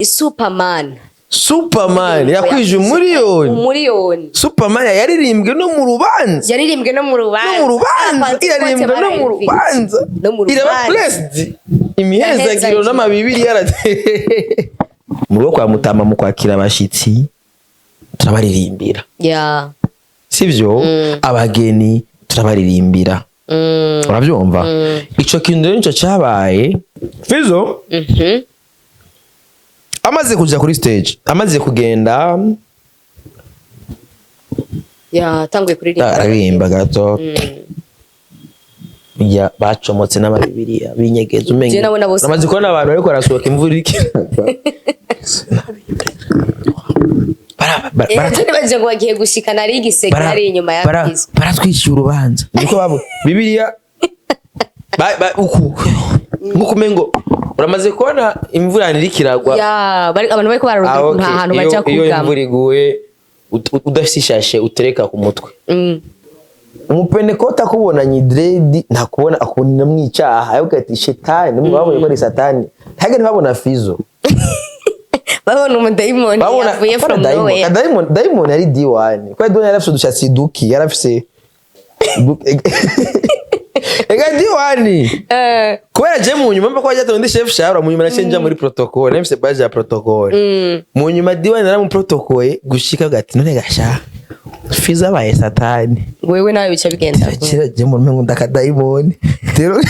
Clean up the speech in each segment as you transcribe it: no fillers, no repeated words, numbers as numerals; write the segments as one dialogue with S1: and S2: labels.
S1: Superman.
S2: Superman yakwije umuriyoni.
S1: Umuriyoni.
S2: Superman yaririmbwe no mu rubanza.
S1: Yaririmbwe no mu rubanza.
S2: No mu rubanza, irarimbwe no mu rubanza.
S1: No mu
S2: Iraba
S1: rubanza.
S2: blessed, imihezagiro n'amabibiri yarateye mu rugo kwa Mutama. Mu kwakira abashitsi turabaririmbira, sivyo? Abageni turabaririmbira. Urabyumva? Ico kintu rero nico cabaye. Fizo amaze kuja kuri stage, amaze kugenda,
S1: Yatanguye kuririmba.
S2: Aririmba gato, ya bacomotse n'amabibiriya binyegeza umenga.
S1: Je nabona bose-
S2: Namaze kubona abantu bariko barasohoka imvura iriko iragwa.
S1: Je nibaje ngo bagiye gushika, nari igiseke ari inyuma ya Kristo.
S2: Baratwishyura urubanza, niko bavuga Bibiliya. Uku nkuko umengo uramaze kubona imvura iriko iragwa.
S1: Ya, bari abantu bariko bararondera
S2: Ah,
S1: ukuntu
S2: okay.
S1: ahantu baja
S2: Iyo
S1: kugama.
S2: imvura iguye, udafise ishashe utereka ku mutwe, umupenekota akubonanye dread ntakubona, akubona mwicaha, avuga ati shetani. Nimwe babonye ko ari satani, ntage ntibabona Fizo.
S1: Babona umudayimoni
S2: Babona
S1: yavuye
S2: babona
S1: from
S2: daimon.
S1: nowhere.
S2: Daimon yari D1 kwa D1, yarafise udushatsi duki, yarafise ega D1. Kubera je mu nyuma mba ko wajya ndi chef shara, mu nyuma naciye nja muri protocole, nafise badge ya protocole. Mu nyuma D1 naramuprotokoye gushika gati none gasha Fizo abaye satani.
S1: Wewe nawe bica bigenda gute?
S2: Kera je mu rumengo ndakadayimoni rero.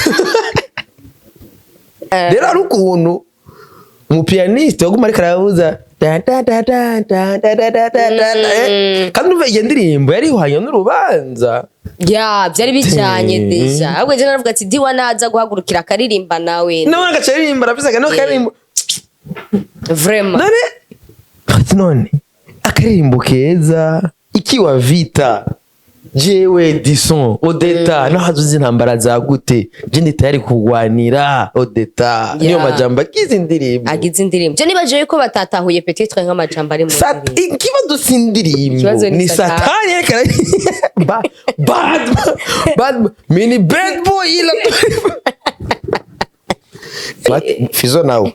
S2: Rero ari ukuntu umupianiste waguma ariko aravuza da da da da da da da da da da da, eh. Kandi umva iyo ndirimbo yari ihwanye n'urubanza.
S1: Ya, byari bijanye déjà. Ahubwo je naravuga ati Diwa naza guhagurukira akaririmba nawe.
S2: Nabona agaca aririmba, arafise akano karirimbo.
S1: Vraiment.
S2: None ati none akaririmbo keza ikiwa vita, jewe Dison Odeta no hazuze intambara za gute, je ndi tayari kugwanira Odeta. Niyo majambo agize indirimbo.
S1: Agize indirimbo. Je nibaje yuko batatahuye peut-être nk'amajambo ari mu ndirimbo.
S2: Ikibazo si indirimbo.
S1: Ikibazo ni
S2: Ni
S1: Satani.
S2: satani ariko bad bad mini bad boy ila. Fizo nawe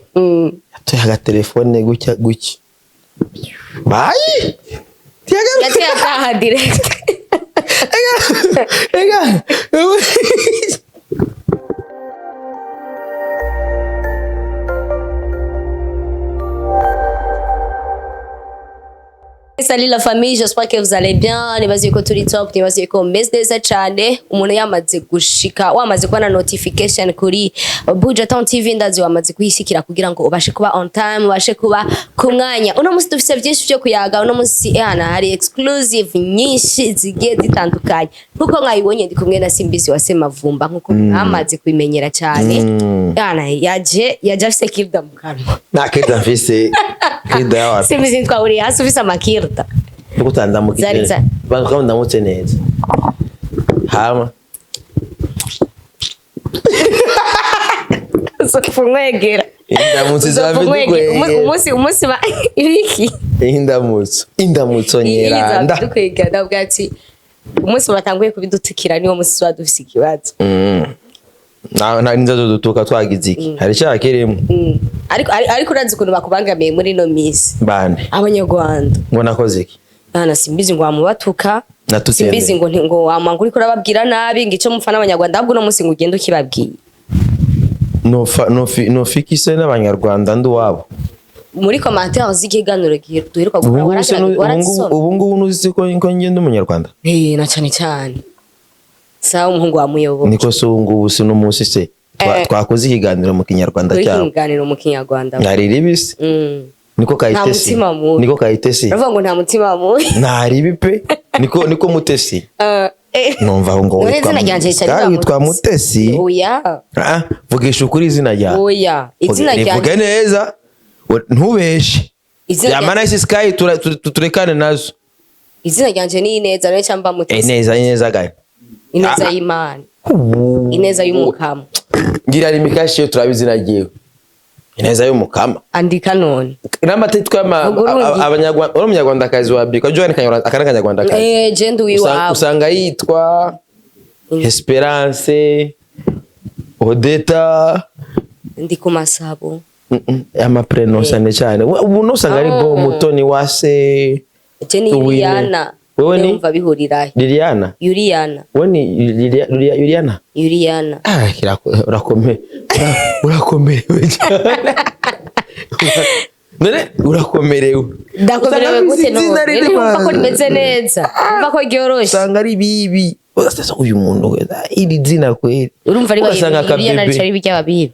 S2: yatoye agatelefone gutya gutya bayi.
S1: Yaciye ataha direct.
S2: Ega
S1: Salut la famille, j'espère que vous allez bien. Nibaze yuko turi top, nibaze yuko meze neza cyane. Umuntu yamaze gushika, wamaze kubona notification kuri Buja Town TV, ndazi wamaze kuyishikira kugira ngo ubashe kuba on time, ubashe kuba ku mwanya. Uno munsi dufise byinshi byo kuyaga, uno munsi yana hari exclusive nyinshi zigiye zitandukanye. Nkuko mwayibonye, ndi kumwe na Simbizi wa Semavumba, nkuko mwamaze kubimenyera cyane. Yana yaje afise kirda mu kanwa.
S2: Nta kirda mfise, kirda yawe.
S1: Simbizi, twahuriye hasi ufise amakirda.
S2: Nuko utandamukije.
S1: Zari
S2: Bantu ndamutse neza hama.
S1: Uzopfa.
S2: Indamutso
S1: Uzopfa
S2: zave
S1: umwegera.
S2: dukwegera.
S1: Umunsi ba ibiki?
S2: Indamutso nyeranda.
S1: Dukwegera, ndavuga ati umunsi batanguye kubidutukira niwo munsi tuba dufise ikibazo.
S2: Na ninzazo dutuka twagize iki? Hari icyaha kirimo?
S1: Ariko urazi ukuntu bakubangamiye muri ino minsi?
S2: Bande?
S1: Abanyarwanda.
S2: Ngo nakoze iki?
S1: Bana Simbizi ngo wamubatuka.
S2: Natutse
S1: Simbizi
S2: nde?
S1: ngo ngo wamanga uriko urababwira nabi, ngo ico mupfa n'abanyarwanda, ahubwo uno munsi ngo ugende ukibabwiye.
S2: Nofa nofi nofikise n'abanyarwanda ndi wabo.
S1: Muri commentaire z'ikiganiro duheruka
S2: Ubu
S1: gukora
S2: ngubu se
S1: warazisoma?
S2: ubu ngubu nuzi ko ngenda umunyarwanda.
S1: Eh, na cane cane sawa umuhungu wa muyobo.
S2: Niko se ubu ngubu si n'umunsi se twakoze ikiganiro mu kinyarwanda
S1: Kuri
S2: cyabo.
S1: kiganiro mu kinyarwanda.
S2: Nari ribisi. Niko Kayitesi.
S1: Nta mutima mubi.
S2: Niko Kayitesi.
S1: Uravuga ngo nta mutima mubi.
S2: Ntaribi pe, niko Mutesi. Numva ngo
S1: None
S2: witwa
S1: izina ryanje rica
S2: Kandi
S1: riba
S2: witwa Mutesi.
S1: Oya.
S2: Ah, vugisha ukuri izina ryawe.
S1: Oya, izina
S2: Rivuge
S1: ryanje.
S2: neza, ntubeshe.
S1: Izina
S2: Yamana isi sky turekane nazo.
S1: Izina ryanje ni Ineza, none cyamba Mutesi?
S2: Ineza, ineza gani?
S1: Ineza
S2: Ah.
S1: y'Imana, ineza y'umukama.
S2: Ngira ni mikashi yo turaba izina ryiwe, ineza y'umukama.
S1: Andika none.
S2: N'amateka
S1: Ugurungi.
S2: abanyarwanda, uri umunyarwandakazi wa bika jo ni akana kanyarwandakazi.
S1: Eh, je ndi uwiwabo.
S2: Usanga yitwa Esperance Odeta.
S1: Ndi ku masabo.
S2: Ama prénom cyane cyane. Ubu usanga ari bo Mutoni wase.
S1: Je ni
S2: Uwine.
S1: Yuriana.
S2: Wewe ni?
S1: Ndumva bihurirahe?
S2: Liliana.
S1: Yuriana.
S2: We ni Liliana.
S1: Yuriana.
S2: Ah, urakomerewe cyane none, urakomerewe.
S1: Ndakomerewe
S2: Usanga
S1: gute?
S2: izina
S1: None
S2: riri
S1: numva ko rimeze neza, numva ko ryoroshe.
S2: Usanga ari bibi. Ugasanga uyu muntu we, iri zina kweli.
S1: Urumva riba
S2: Ugasanga
S1: Yuriana.
S2: akabebe.
S1: Rica riba iry'ababibi.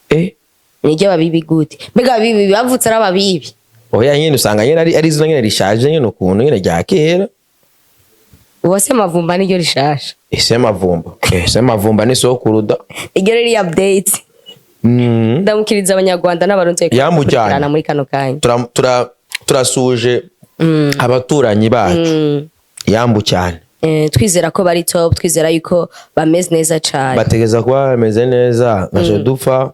S2: Eh.
S1: Ni iry'ababibi gute? Mbega ababibi bavutse ari ababibi?
S2: Oya nyene, usanga nyene ari izina nyene rishaje nyene, ukuntu nyene rya kera.
S1: Uwase Mavumba niryo rishasha.
S2: Ese Mavumba, ese Mavumba ni sokuru da.
S1: Iryo riri update. Ndamukiriza Abanyarwanda n'Abarundi bariko
S2: Yambu cyane.
S1: barakurikirana muri kano kanya.
S2: Turasuje abaturanyi bacu. Yambu cyane.
S1: Twizera ko bari top, twizera yuko bameze neza cane.
S2: Bategeza kuba bameze neza, ntaco dupfa.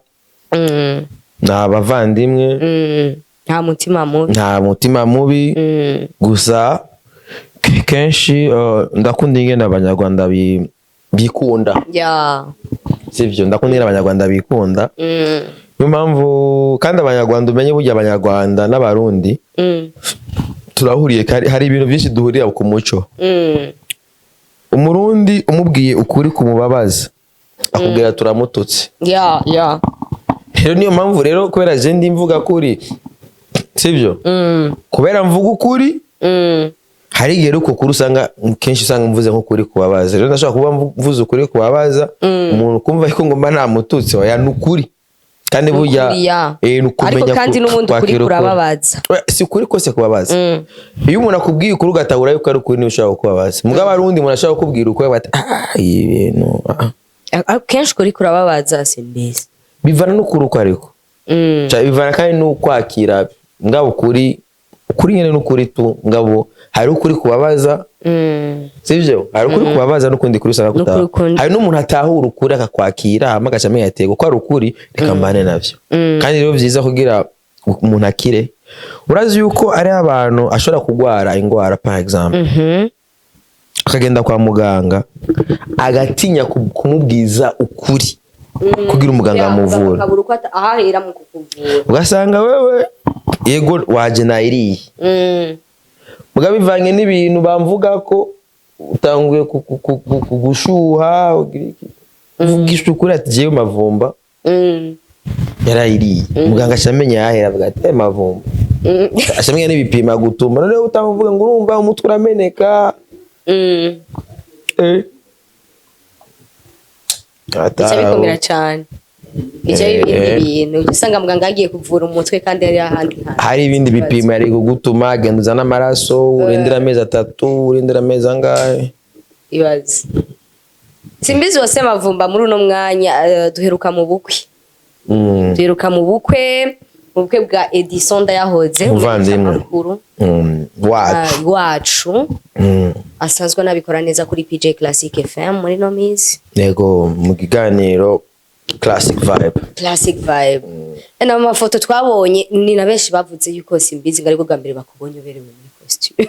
S2: Ni abavandimwe.
S1: Nta mutima mubi.
S2: Nta mutima mubi. Gusa kenshi ndakunda ingene Abanyarwanda bikunda. Sivyo? Ndakunda ingene Abanyarwanda bikunda. Niyo mpamvu kandi Abanyarwanda, umenye burya Abanyarwanda n'Abarundi turahuriye, hari ibintu byinshi duhurira ku muco. Umurundi umubwiye ukuri kumubabaza, akubwira turamututse.
S1: Ya ya.
S2: Rero niyo mpamvu rero, kubera je ndi mvuga kuri, sivyo? Kubera mvuga ukuri, hari igihe uko kuri usanga kenshi usanga mvuze nk'ukuri kubabaza. Rero ndashobora kuba mvuze ukuri kubabaza umuntu, kumva ko ngomba namututse. Oya, ni ukuri kandi burya.
S1: Ukuri, ya.
S2: Ni ukumenya
S1: Ariko kandi n'ubundi ukuri
S2: kwakira ukuri.
S1: kurababaza.
S2: Oya, si ukuri kose kubabaza. Iyo umuntu akubwiye ukuri ugatahura yuko ari ukuri, niwe ushobora kukubabaza. Mugabo hari uwundi muntu ashobora kukubwira ukuri bati: "Ah, ibi bintu, ah."
S1: Kenshi ukuri kurababaza, simbizi.
S2: Bivana n'ukuri uko ariko. Bivana kandi n'ukwakira. Mugabo ukuri nyene n'ukuri tu. Ngabo hari ukuri kubabaza. Sivyo? Hari ukuri kubabaza n'ukundi kuri usanga
S1: N'ukuri
S2: kutaha.
S1: kundi.
S2: Hari n'umuntu atahura ukuri akakwakira, hama agaca amenya ati: "Ko ari ukuri, reka mbane navyo." Kandi rero vyiza kugira umuntu akire. Urazi yuko ari abantu ashobora kugwara ingwara, par exemple, akagenda kwa muganga, agatinya kumubwiza ukuri kugira umuganga amuvure.
S1: Akabura uko ahahera mu kukuvura.
S2: Ugasanga wewe yego waje nayiriye, mugabo bivanye n'ibintu bamvuga ko utanguye gushuha, ugira iki. Uvugisha ukuri ati: "Jewe Mavumba yarayiriye." Muganga aca amenya yahera, avuga ati: "Eh, Mavumba." Aca amenya n'ibipimo agutuma. Noneho utavuga ngo urumva umutwe urameneka. Eh.
S1: Bica bikomera cane, bica ibindi bintu. Usanga muganga yagiye kuvura umutwe kandi yari ahandi hantu.
S2: Hari ibindi bipimo yari kugutuma, genda uzane amaraso, urindira amezi 3, urindira amezi angahe.
S1: Ibaze, simbizi wose Mavumba muri uno mwanya, duheruka mu bukwe. Duheruka mu bukwe bwa Edison Ndayahoze.
S2: Umuvandimwe.
S1: Umunyamakuru,
S2: Wacu.
S1: Wacu. Asanzwe anabikora neza kuri PJ Classic FM muri no minsi.
S2: Yego, mu kiganiro Classic Vibe.
S1: Classic Vibe. Na mu mafoto twabonye, ni na benshi bavuze yuko simbizi ngo ariko bwa mbere bakubonye uberewe muri costume.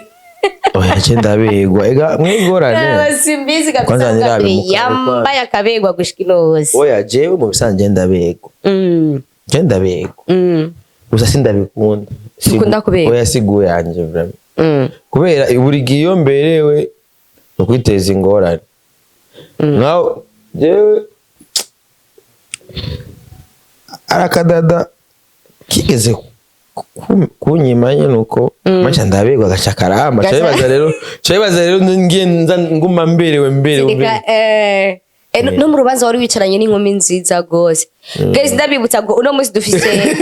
S2: Oya, je ndabegwa ega mwigorane.
S1: Simbizi kabisa.
S2: Kwanza
S1: Bwa mbere
S2: nirabimuka,
S1: yambaye akabegwa gushika ino hose.
S2: Oya, jewe mu bisanzwe je ndabegwa. Je ndabegwa. Gusa sindabikunda.
S1: Ukunda kubegwa?
S2: Oya, si goût yanje vraiment. Kubera buri gihe iyo mberewe ni ukwiteza ingorane. Nkaho jewe arakadada kigeze kunyima nyene uko maca ndabegwa, gaca karamba. Ca bibaza rero ngiye nza nguma mberewe mberewe.
S1: Reka,
S2: Mberewe.
S1: No mu rubanza wari wicaranye n'inkumi nziza gose. Guys, ndabibutsa ngo uno munsi dufise,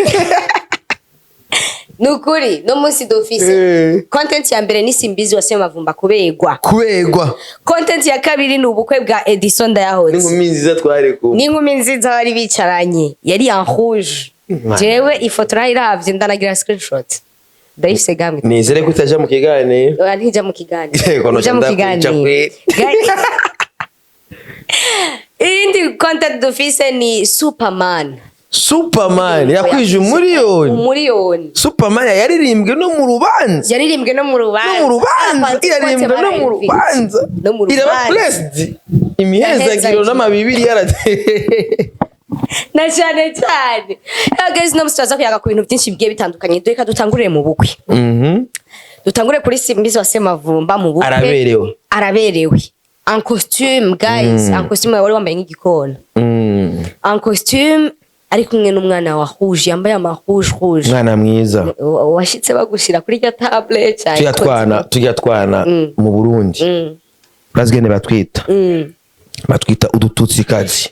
S1: nukuri no munsi dufise content ya mbere ni Simbizi wase Mavumba kubegwa.
S2: Kubegwa.
S1: Content ya kabiri ni ubukwe bwa Edison Ndayahoze.
S2: N'inkumi nziza twari kumwe.
S1: N'inkumi nziza bari bicaranye, yari en rouge.
S2: Mana.
S1: Jewe ifoto nayiravye ndanagira screenshot, ndayifise gamwe.
S2: Nizere ko utaja mu kiganiro.
S1: Oya, ntijya mu kiganiro.
S2: Yego,
S1: Ntija mu
S2: ndakwica
S1: kiganiro.
S2: kweri.
S1: Iyindi content dufise ni Superman.
S2: Superman yakwije 1 miliyoni.
S1: 1 miliyoni.
S2: Superman yaririmbwe no mu rubanza.
S1: Yaririmbwe no mu rubanza.
S2: No mu rubanza.
S1: Abantu
S2: Irarimbwe no mu
S1: bose
S2: rubanza.
S1: No mu
S2: Iraba
S1: rubanza.
S2: blessed, imihezagiro n'amabibiri yarate.
S1: Na cyane cyane. Guys, no musi kuyaga ku bintu byinshi bigiye bitandukanye. Reka dutangurire mu bukwe. Dutangure kuri Simbizi wa Semavumba mu bukwe.
S2: Araberewe.
S1: Araberewe. En costume, guys, en costume, wari wambaye nk'igikona. En costume, ari kumwe n'umwana wa rouge, yambaye ama rouge rouge.
S2: Mwana mwiza.
S1: Washitse bagushira kuri rya table cyane.
S2: Tujya twana mu Burundi. Urazi ingene batwita? Batwita udututsikazi.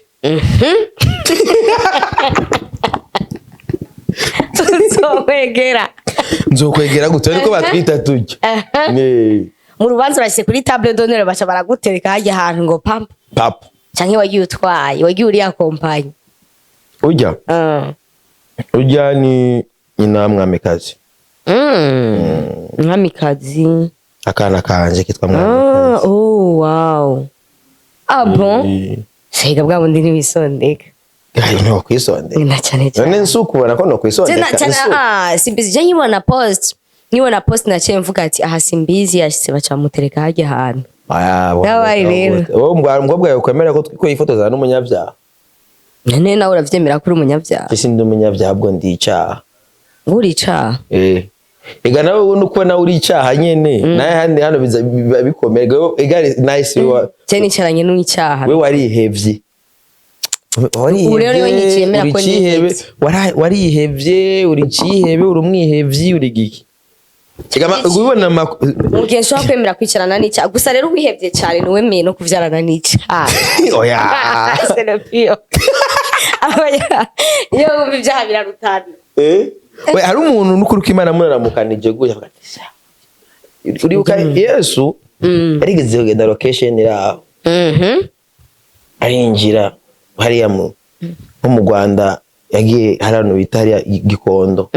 S1: Tuzokwegera.
S2: Nzokwegera gute ariko batwita tujya?
S1: Mu rubanza urashyize kuri table d'honneur, baca baragutereka hajya ahantu ngo pampa.
S2: Papa.
S1: Canke wagiye utwaye, wagiye uri accompagné?
S2: Ujya. Ujya ni nyina wa Mwamikazi.
S1: Mwamikazi.
S2: Akana kanje kitwa Mwamikazi.
S1: Oh wow, ah bon. Shega bwa bundi ntibisondeka.
S2: Ayo no kwisondeka.
S1: Na cyane cyane.
S2: None nsuku ubona ko no kwisondeka?
S1: Tena tena.
S2: Nsuku.
S1: Ah, Simbizi, je nkibona post naciye mvuga ati aha Simbizi yashitse, baca bamutereka hajya ahantu.
S2: Aya,
S1: Yabaye rero.
S2: Wowe umukobwa yawe kwemera ko yifotoza n'umunyabyaha?
S1: None nawe uravyemera ko uri umunyabyaha?
S2: Ese ndi umunyabyaha? Bwo ndi icyaha.
S1: Uri icaha.
S2: Eh. Ega nawe ubona uko nawe uri icyaha nyene. Naye handi hano biza biba bikomeye. Ega nice we
S1: Je nicaranye n'icyaha.
S2: We warihevye.
S1: Ubu rero niwe nyiciyemera
S2: Uri
S1: ko
S2: icihebe.
S1: nihevye.
S2: Warihevye, uri icihebe, uri umwihevyi, uri giki? Ega ubibona
S1: Mu gihe nshobora kwemera kwicarana n'icyaha gusa, rero wihebye cyane ntiwemeye no kuvyarana n'icyaha.
S2: Oya.
S1: C'est le pire. Iyo wumva ibyaha birarutana.
S2: Eh? We hari umuntu n'ukuri ko Imana muraramukanije gutya avuga ati, "Sha." Uribuka Yesu yarigeze kugenda location iri aho. Arinjira hariya mu nko mu Rwanda, yagiye hari ahantu bita hariya Gikondo.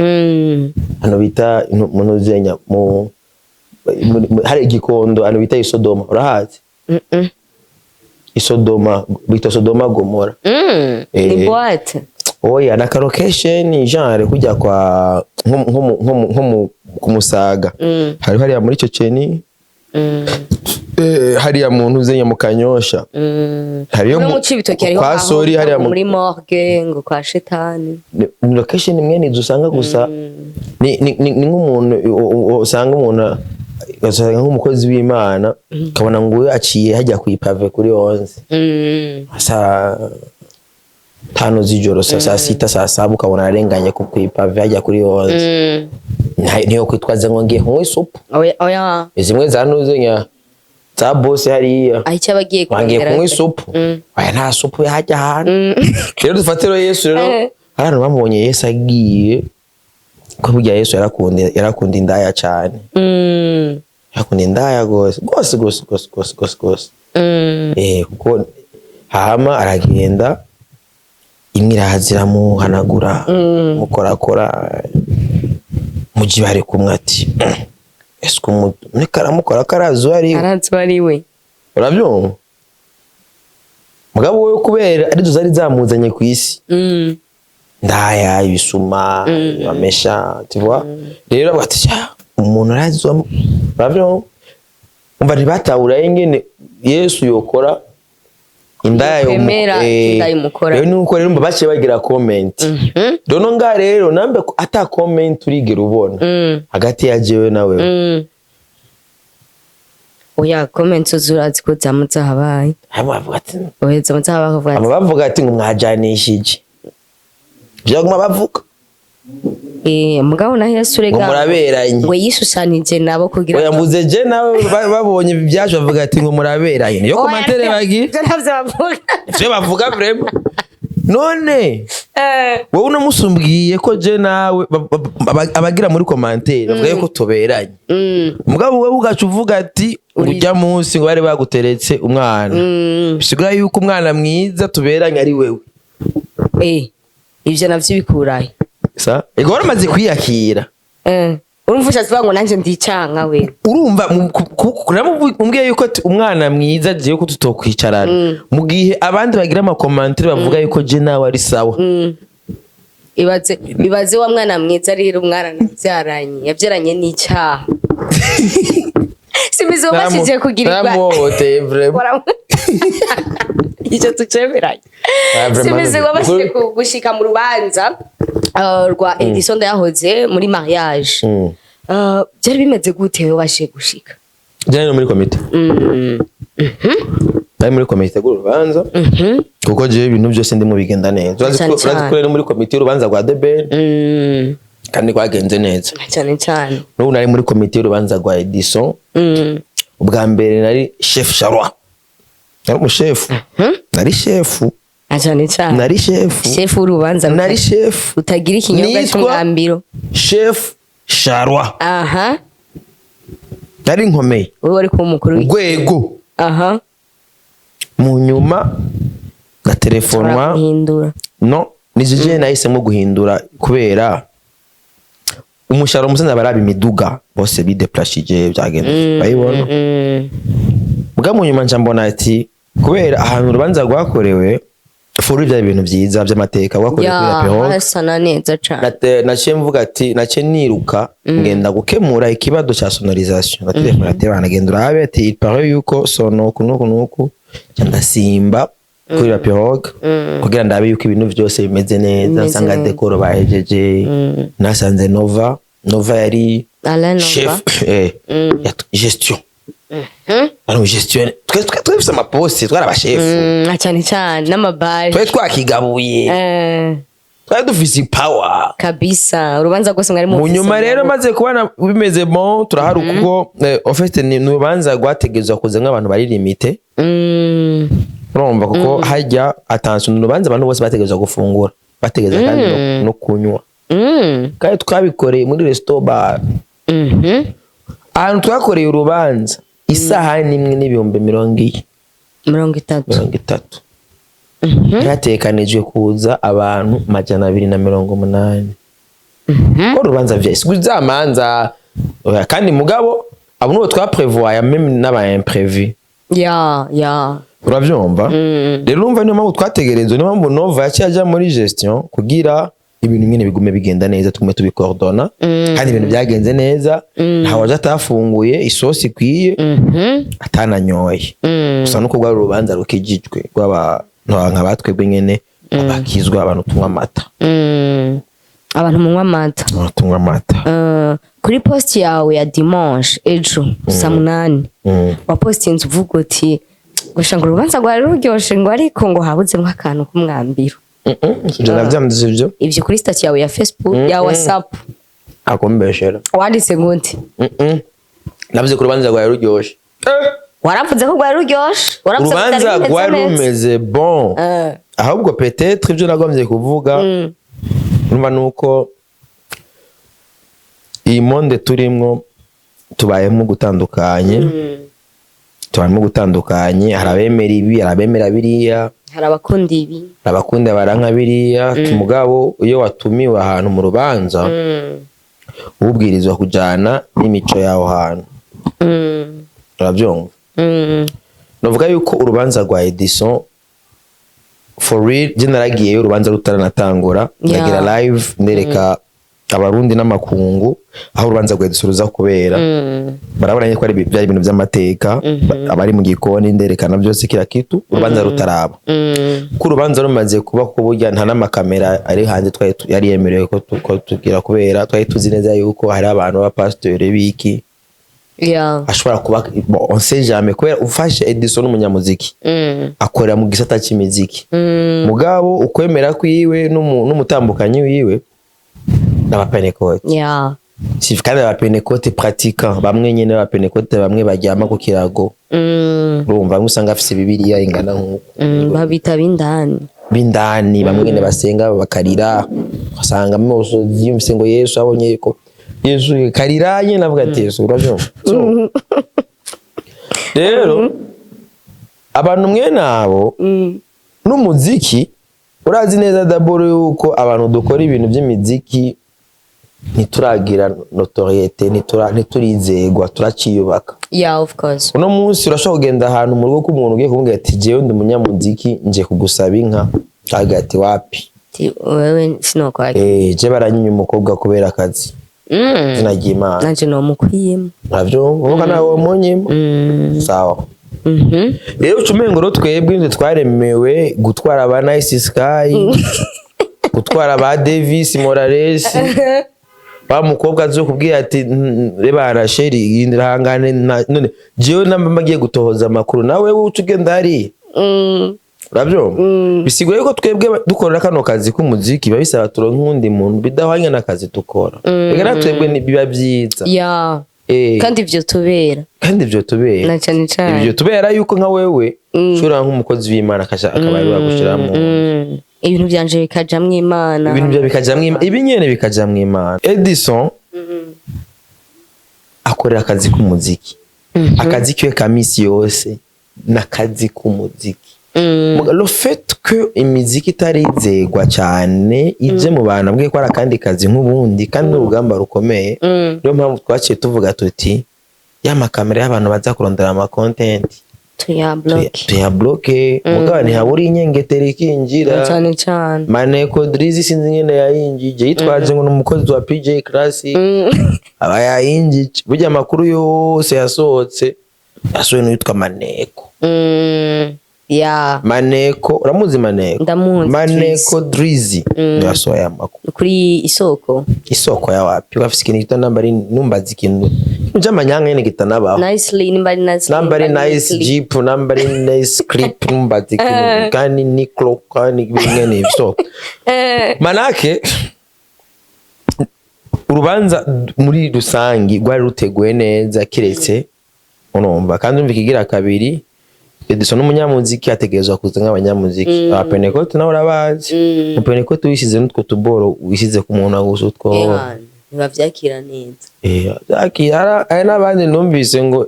S2: Ahantu bita mu Ntuzenya hari Gikondo, ahantu bita Isodoma, urahazi?
S1: Mm-mm.
S2: Isodoma bita Sodoma Gomora.
S1: Ni boîte.
S2: Oya, na location genre kujya kwa nko ku Musaga. Hari hariya muri Ceceni. Hariya mu Ntuzenya mu Kanyosha. Hariyo
S1: No mu Cibitoke hariho
S2: kwa
S1: aho
S2: Sori hariya mu
S1: muri morgue ngo kwa shetani.
S2: Ni location imwe nizo usanga gusa ni nk'umuntu usanga umuntu ugasanga nk'umukozi w'Imana, ukabona ngo uyu aciye hajya ku ipave kuri 11 saa 5 z'ijoro, saa 6, saa 7, ukabona ararenganye ku ipave hajya kuri 11. Niyo kwitwaza ngo ngiye kunywa isupu.
S1: Oya oya.
S2: Zimwe za ntuzenya za bose hariya.
S1: Aho icyo abagiye
S2: Wangiye
S1: kurondera.
S2: Kunywa isupu. Oya, nta supu yahajya ahantu. Rero dufatiro Yesu rero. Hari abantu bamubonye Yesu agiye ko burya Yesu yarakunda indaya cyane. Yarakunda indaya gose gose gose gose gose gose gose. Kuko hama aragenda, imwe iraza iramuhanagura, mukorakora muji bari kumwe, ati ese muriko aramukora ko arazi uwo ari we?
S1: Arazi uwo ari we.
S2: Urabyumva mugabo wowe, kubera arizo zari zamuzanye ku isi, ndaya, ibisuma, amesha, tu vois. Rero avuga ati: "Sha, umuntu arazi uravyumva." Umva, ntibatahura ingene Yesu yokora indaya.
S1: Yokwemera indaya imukora.
S2: Rero nuko rero umva baciye bagira comment. Rero nga rero nambe ko ata comment urigera ubona hagati ya jewe nawe.
S1: Oya, comment zurazi ko zama zahabaye.
S2: Hama bavuga ati
S1: Oya, zama zahabaye bakavuga
S2: hama
S1: ati
S2: bavuga ati ngo mwajanishije, vyaguma bavuga.
S1: Mugabo na Yesu
S2: Ngo
S1: rega
S2: muraberanye.
S1: ngo yishushanije nabo kugira
S2: Oya, mvuze je nawe, babonye ibyacu bavuga ati ngo muraberanye, niyo
S1: Oya,
S2: commentaire bagira.
S1: ivyo ntavyo bavuga.
S2: Ivyo bavuga vraiment none wowe uno musi umbwiye ko je nawe abagira muri commentaire bavuga yuko tuberanye, mugabo wowe ugaca uvuga ati urya munsi ngo bari baguteretse umwana, bisigura yuko umwana mwiza tuberanye ari wewe.
S1: Ivyo navyo bikurahe?
S2: Sa ego waramaze kwiyakira.
S1: Urumva ushatse kuvuga ngo nanje ndicanka we?
S2: Urumva umbwiye yuko ati umwana mwiza jewe ko tutokwicarana, mu gihe abandi bagira ama commentaire bavuga yuko je nawe ari sawa.
S1: Ibaze ibaze wa mwana mwiza rero, umwana nabyaranye yabyaranye n'icyaha, simizi wabashije kugirirwa.
S2: Naramuhohoteye vraiment.
S1: Icyo tucemeranye.
S2: Ah, vraiment,
S1: Simbizi, wabashije gushika mu rubanza rwa Edison Ndayahoze muri mariage. Byari bimeze gute wabashije gushika?
S2: Jane no muri komite. Nari muri komite itegura urubanza, kuko jewe ibintu byose ndimo bigenda neza. Urazi
S1: Cyane
S2: ko urazi
S1: cyane.
S2: ko rero muri komite y'urubanza rwa The Ben kandi rwagenze neza.
S1: Cyane cyane.
S2: N'ubu nari muri komite y'urubanza rwa Edison. Ubwa mbere nari chef charroi, nari umushefu, nari shefu.
S1: Ah, cyane cyane.
S2: Nari shefu.
S1: Chef w'urubanza
S2: Nari shefu.
S1: utagira ikinyobwa
S2: Nitwa
S1: cy'umwambiro.
S2: Chef charroi. Nari nkomeye.
S1: Wowe wari kuba umukuru
S2: Urwego. Mu nyuma ndatelefonwa.
S1: Guhindura.
S2: No, ni jeje nahisemo guhindura kubera umushahara umusanze abaraba imiduga bose bideplashije, byagenze bayibona. Bwa mu nyuma nca mbona ati kubera ahantu urubanza rwakorewe furu byari ibintu byiza by'amateka rwakorewe kuri La Perroque.
S1: Hasana neza cane.
S2: Naciye mvuga ati naciye niruka ngenda gukemura ikibazo cya sonorisation. Na telefone ati bana genda urabe, ati il paraît yuko sono uku nuku nuku. Nca ndasimba kuri La Pirogue kugira ndabe yuko ibintu byose bimeze neza.
S1: Bimeze
S2: Nsanga
S1: neza.
S2: décor bahejeje. Nasanze Nova, Nova yari
S1: Alain Nova.
S2: chef gestion, ari gestion. Twe dufise amaposte, twari abashefu.
S1: Na cyane cyane n'amabare.
S2: Twari twakigabuye. Twari dufise power.
S1: Kabisa, urubanza rwose mwari
S2: Mu
S1: mufise
S2: nyuma rero
S1: mu
S2: maze kubona bimeze bon, turahari kuko en fait ni urubanza rwategerezwa kuza nk'abantu bari limité. Urumva, kuko hajya, attention, ni urubanza abantu bose bategerezwa gufungura, bategereza kandi no kunywa. Kandi twabikoreye muri resto bar. Ahantu twakoreye urubanza, isahani imwe n'ibihumbi mirongo iye
S1: 30.
S2: 30. Hatekanijwe kuza abantu 280. Ko urubanza vyese za manza, oya, kandi mugabo abo nibo twaprevoya, même n'aba imprévu.
S1: Ya.
S2: Uravyumva rero, urumva niyo mpamvu twategerezwa, niyo mpamvu Nova yaciye aja muri gestion kugira ibintu nyine bigume bigenda neza, tugume tubikordona. Kandi ibintu byagenze neza, ntawe waje atafunguye isosi ikwiye, atananyoye. Gusa nuko rwari urubanza rukijijwe rw'aba nka batwebwe nyene abakizwa, abantu tunywa amata.
S1: Abantu munywa amata.
S2: Abantu tunywa amata.
S1: Kuri post yawe ya dimanche ejo saa 8 wapostinze uvuga uti gusa ngo urubanza rwari ruryoshe, ngo ariko ngo habuzemwo akantu k'umwambiro.
S2: Ivyo navyanditse ivyo?
S1: Ivyo kuri statut yawe ya Facebook, ya WhatsApp.
S2: Akumbeshera.
S1: Wanditse ngo nti?
S2: Navuze ko urubanza rwari ruryoshe.
S1: Waravuze ko rwari ruryoshe, waravuze ko
S2: Urubanza
S1: bitari bimeze
S2: rwari
S1: neza.
S2: rumeze bon. Ahubwo peut-être ibyo nagombye kuvuga, urumva, nuko iyi monde turimwo tubayemo gutandukanye, tubayemo gutandukanye. Hari abemera ibi, hari abemera biriya.
S1: Hari abakunda ibi.
S2: Hari abakunda baranka biriya. Mugabo iyo watumiwe ahantu mu rubanza, ubwirizwa kujana n'imico y'aho hantu. Urabyumva? Navuga yuko urubanza rwa Edison, for real, je naragiyeyo urubanza rutaranatangura, ndagira live, ndereka Abarundi n'amakungu aho urubanza rwa Edison ruza kubera. Barabona ko ari byari ibintu by'amateka. Abari mu gikoni, nderekana byose, kila kitu, urubanza rutaraba. Ko urubanza rumaze kuba, kuko burya nta n'amakamera ari hanze twari yari yemerewe ko tugira, kubera twari tuzi neza yuko hari abantu b'abapasitori biki ashobora kuba, bon, on sait jamais, kubera ufashe Edison n'umunyamuziki, akorera mu gisata cy'imiziki. Mugabo ukwemera kwiwe n'umutambukanyi wiwe n'abapenekote. Si kandi abapenekote pratiquant, bamwe nyene b'abapenekote, bamwe baryama ku kirago. Urumva, bamwe usanga afise Bibiliya ingana nk'uko.
S1: Babita b'indani.
S2: B'indani, bamwe nyene basenga bakarira, ugasanga amosozi yumvise ngo Yesu, abonye ko Yesu karira nyene avuga ati Yesu, uravyumva? So, rero abantu mwene abo n'umuziki, urazi neza d'abord yuko abantu dukora ibintu by'imiziki ntituragira notoriété, ntiturizegwa, turaciyubaka.
S1: Yeah, of course.
S2: Uno munsi urashobora kugenda ahantu mu rugo k'umuntu, ugiye kumubwira ati jewe ndi umunyamuziki, nje kugusaba inka, akagira ati wapi.
S1: Ti wewe sinokwakira.
S2: Je baranyinya umukobwa kubera akazi. Izina ry'Imana.
S1: Nanje nomukwiyemo.
S2: Uravyumva, uvuga nawe womunyima. Sawa. Rero uca umengo rero twebwe nitwe twaremewe gutwara ba Nice Sky, gutwara ba Davis Morales, wa mukobwa azokubwira ati: "Reba Rachel, hangane." None jewe namba ngiye gutohoza amakuru, nawe uca ugenda hariya. Urabyumva? Bisigura yuko twebwe dukorera kano kazi k'umuziki, biba bisaba turonke uwundi muntu bidahwanye n'akazi dukora. Reka na twebwe biba byiza.
S1: Kandi ivyo tubera.
S2: Kandi ivyo tubera.
S1: Na cane cane.
S2: Ivyo tubera yuko nka wewe ushobora nk'umukozi w'Imana akaba ari wagushiramo.
S1: Ibintu vyanje bikajamwo Imana.
S2: Ibintu byo bikajamwo ibi nyene bikajamwo Imana. Edison akorera akazi k'umuziki, akazi kiwe ka misi yose n'akazi k'umuziki. Le fait que imiziki itarizegwa cyane ije mu bantu, abwiye ko ari akandi kazi nk'ubundi kandi n'urugamba rukomeye. Niyo mpamvu twaciye tuvuga tuti ya makamera y'abantu baza kurondera ama content
S1: Tuyabloke.
S2: Tuyabloke. Mugabo ntihabura inyengetero ikinjira.
S1: Cane cane.
S2: Maneko Drizzy, sinzi nyene yayinjije, yitwaje ngo ni umukozi wa PJ Classic, aba yayinjije. Burya amakuru yose yasohotse yasohoye n'uwitwa Maneko.
S1: Ya.
S2: Maneko, uramuzi Maneko?
S1: Ndamuzi.
S2: Maneko Drizzy niwe yasohoye amakuru.
S1: Kuri Isoko.
S2: Isoko ya wapi? Bafise ikintu gita namba ari, numbaza ikintu cy'amanyanga nyene kitanabaho.
S1: Nicely, nimba ari nicely.
S2: Namba ari
S1: nimba ari
S2: nice
S1: nicely.
S2: Jeep, namba ari nice clip, numbaza ikintu kandi ni clock kandi bimwe ni so. Manake urubanza muri rusangi rwari ruteguye neza, kiretse urumva kandi urumva ikigira kabiri, Edison n'umunyamuziki ategerezwa kuza nk'abanyamuziki. Abapenekote nawe urabazi. Umupenekote wisize n'utwo tuboro wisize ku muntu gusa utwo.
S1: Ewana, ntibavyakira neza.
S2: Zakira. Hari n'abandi numvise ngo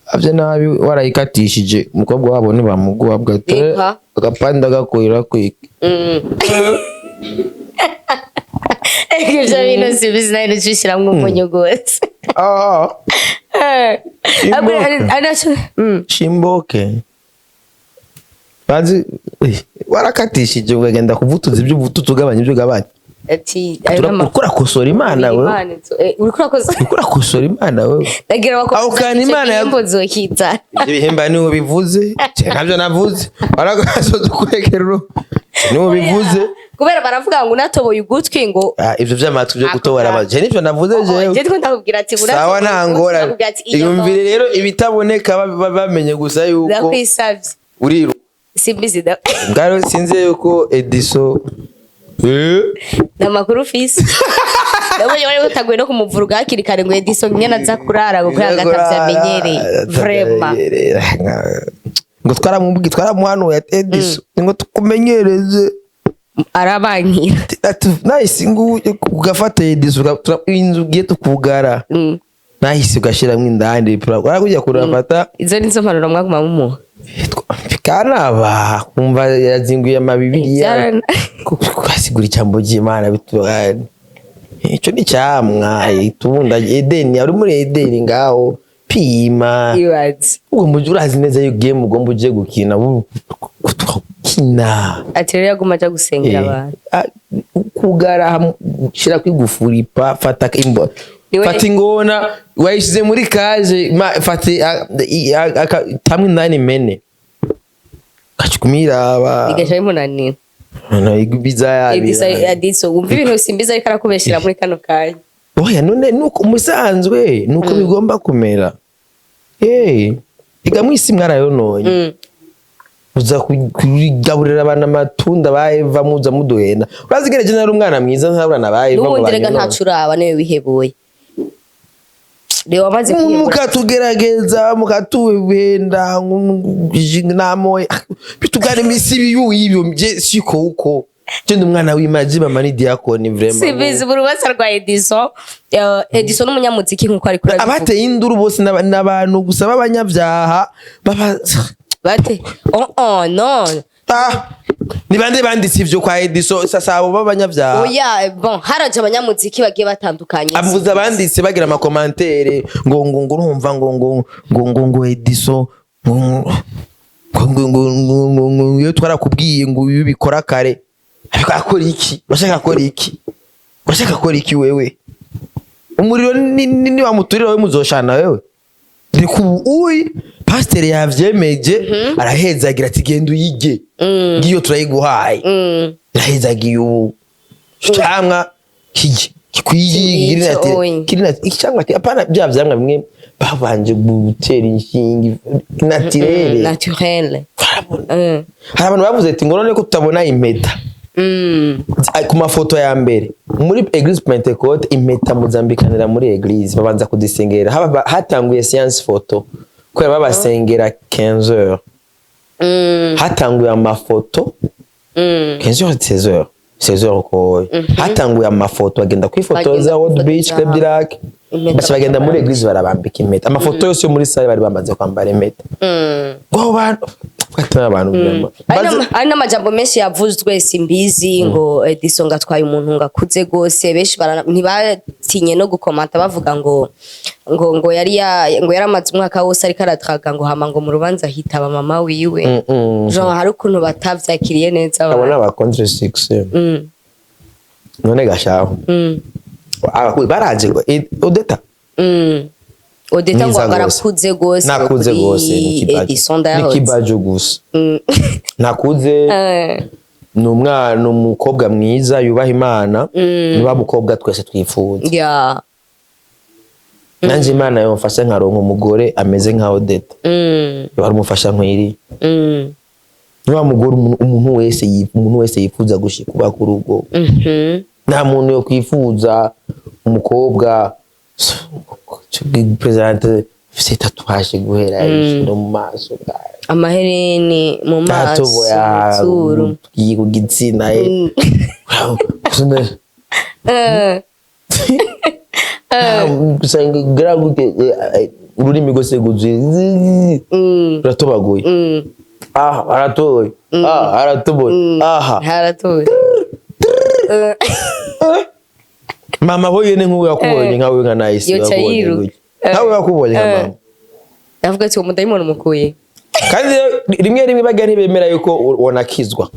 S2: avye nabi warayikatishije umukobwa wabo ntibamuguha bwa
S1: Reka.
S2: agapanda gakwira kwika.
S1: Ivyo bintu sibizi nayo ncishiramwo umunyu gose.
S2: Ah, Imboka. Shimboke bazi warakatishije ukagenda kuvutuza ibyo uvutuza, ugabanya ibyo ugabanya.
S1: Ati ayo nama.
S2: Uriko urakosora Imana wewe.
S1: Imana uriko urakosa.
S2: Uriko urakosora Imana wewe.
S1: Ndagira
S2: Aho kandi Imana
S1: zokizana.
S2: Ibyo bihemba niwe bivuze, je ntabyo navuze. Waragasoza ukwegera niwe bivuze.
S1: Kubera baravuga ngo unatoboye ugutwi ngo
S2: Ah, ivyo vy'amatwi vyo
S1: Ako
S2: gutobora
S1: kanya.
S2: amazi, je nivyo navuze jewe.
S1: Je ndiko ndakubwira ati
S2: Sawa, nta ngorane.
S1: ndakubwira ati iyo
S2: Iyumvire rero ibitaboneka, bamenye gusa yuko
S1: ndakwisavye.
S2: Uriru
S1: Simbizi da.
S2: Ngaro sinzi yuko Ediso
S1: Ni amakuru ufise. Ndabonye bari bataguye no kumuvuruga hakiri kare ngo Edison nyene aza kurara kuko agatavyo amenyereye vraiment.
S2: Ngo twaramubwiye, twaramuhanuye ati: "Edison, ngo tukumenyereze."
S1: Arabankira.
S2: Ati nahise ngo ugafata Edison, inzu ugiye tukugara. Nahise ugashyiramo indani warakujya kurafata.
S1: Izo nizo mpanuro mwaguma mumuha.
S2: Kanaba kumva yazinguye amabibiriya. Kwasigura ijambo ry'Imana bitugane, ico ni camwa itunda Edeni, ari muri Edeni ngaho pima.
S1: Ibaze.
S2: Ubwo muji urazi neza yuko game ugomba uje gukina gukina.
S1: Ati rero yaguma aja gusengera abantu.
S2: Kugara shira kwigufuri pa fata imbo. Fata ingona wayishize muri kaje fata tamwe indani mene kacukumiraba.
S1: Bigaca bimunanira.
S2: Biza.
S1: Edison
S2: Yabira.
S1: Edison wumva ibintu simbizi ariko arakubeshera muri kano kanya.
S2: Oya, none nuko musanzwe nuko bigomba kumera. Eh, iga mwisi mwarayononye. Uza kugaburira abantu amatunda ba Eva, muza muduhenda. Urazi gere je nari umwana mwiza ntabura na ba Eva ngo
S1: N'ubundi rega
S2: banyonone.
S1: ntaco uraba, niwe wihebuye, reba wamaze kwihebura.
S2: Mukatugerageza mukatuhenda namoye bitugana imisi ibiyu ibyo je siko uko je ndi umwana w'Imana, je mama ni diakoni vraiment.
S1: Simbizi buri wese arwaye Edison. Edison n'umunyamuziki nkuko ariko urabivuga.
S2: Abateye induru bose n'abantu gusa b'abanyabyaha baba
S1: Bate oh no.
S2: Ah, ni bande banditse ivyo kwa Edison? Sasa abo b'abanyabyaha.
S1: Oya, bon, haraje abanyamuziki bagiye batandukanye.
S2: Avuze abanditse bagira ama commentaires ngo urumva ngo Edison ngo iyo twarakubwiye ngo uyu bikora kare, ariko akora iki? Bashaka akora iki? Bashaka akora iki? Wewe umuriro ni wamuturira wewe muzoshana wewe. Reka ubu uyi pasiteri yavyemeje, arahezagira ati: "Genda uyige, ngiyo turayiguhaye." Irahezagiye ubu. Icamwa kirye kikwiye kiri
S1: Ico oyi.
S2: Kiri icamwa apana bya vyamwa bimwe babanje gutera inshinge, naturel.
S1: Naturel.
S2: Barabona. Hari abantu bavuze ati ngo none ko tutabona impeta? Ku mafoto ya mbere muri église Pentecôte, impeta muzambikanira muri église, babanza kuzisengera. Hatanguye séance photo kubera babasengera 15 heures. Hatanguye amafoto 15 heures, 16 heures, 16 heures koye hatanguye amafoto, bagenda kwifotoza.
S1: Bagenda
S2: World Beach,
S1: kwifotoza.
S2: Club du Lac.
S1: Impeta.
S2: Baca bagenda muri église, barabambika impeta. Amafoto yose yo muri salle bari bamaze kwambara impeta. Ngo bantu twatari abantu vraiment.
S1: Hari hari n'amajambo menshi yavuzwe, simbizi, ngo Edison ngo atwaye umuntu ngo akuze gose. Benshi ntibatinye no gukomanta bavuga ngo yari ngo yaramaze umwaka wose ariko aradraga, ngo hama ngo mu rubanza hitaba mama wiwe. Genre hari ukuntu batavyakiriye neza
S2: Abo
S1: abantu.
S2: ni aba contre succès. None gashaho. Baraje ngo Odeta
S1: Odeta ngo
S2: mwiza gose.
S1: arakuze gose.
S2: Nakuze
S1: kuri
S2: gose ni kibajo.
S1: Edison
S2: Ni
S1: Ndayahoze.
S2: kibajo gusa nakuze. Ni umwana, umukobwa mwiza yubaha Imana, ni wa mukobwa twese twifuza. Nanjye Imana yomfasha nkaronka umugore ameze nka Odeta. Yoba ari umufasha nkwiriye. Ni wa mugore umuntu wese yifuza gushika kuba ku rugo. Nta muntu yo kwifuza umukobwa perezida ufite tatouage guhera hejuru no mu maso.
S1: Amahereni mu maso,
S2: Tatoboya
S1: mu zuru.
S2: ku gitsina. Usanga gute ururimi rwose rwuzuye, ruratobaguye. Aha haratoboye, aha haratoboye, aha.
S1: Haratoye.
S2: Mama ho yene nk'uwo yakubonye nkawe nka Nice
S1: Yoca
S2: yakubonye
S1: yiruka.
S2: gutya. Nkawe yakubonye nka mama.
S1: Avuga ati: "Uwo mudayimoni umukuye."
S2: Kandi rero rimwe rimwe bajya ntibemera yuko wanakizwa.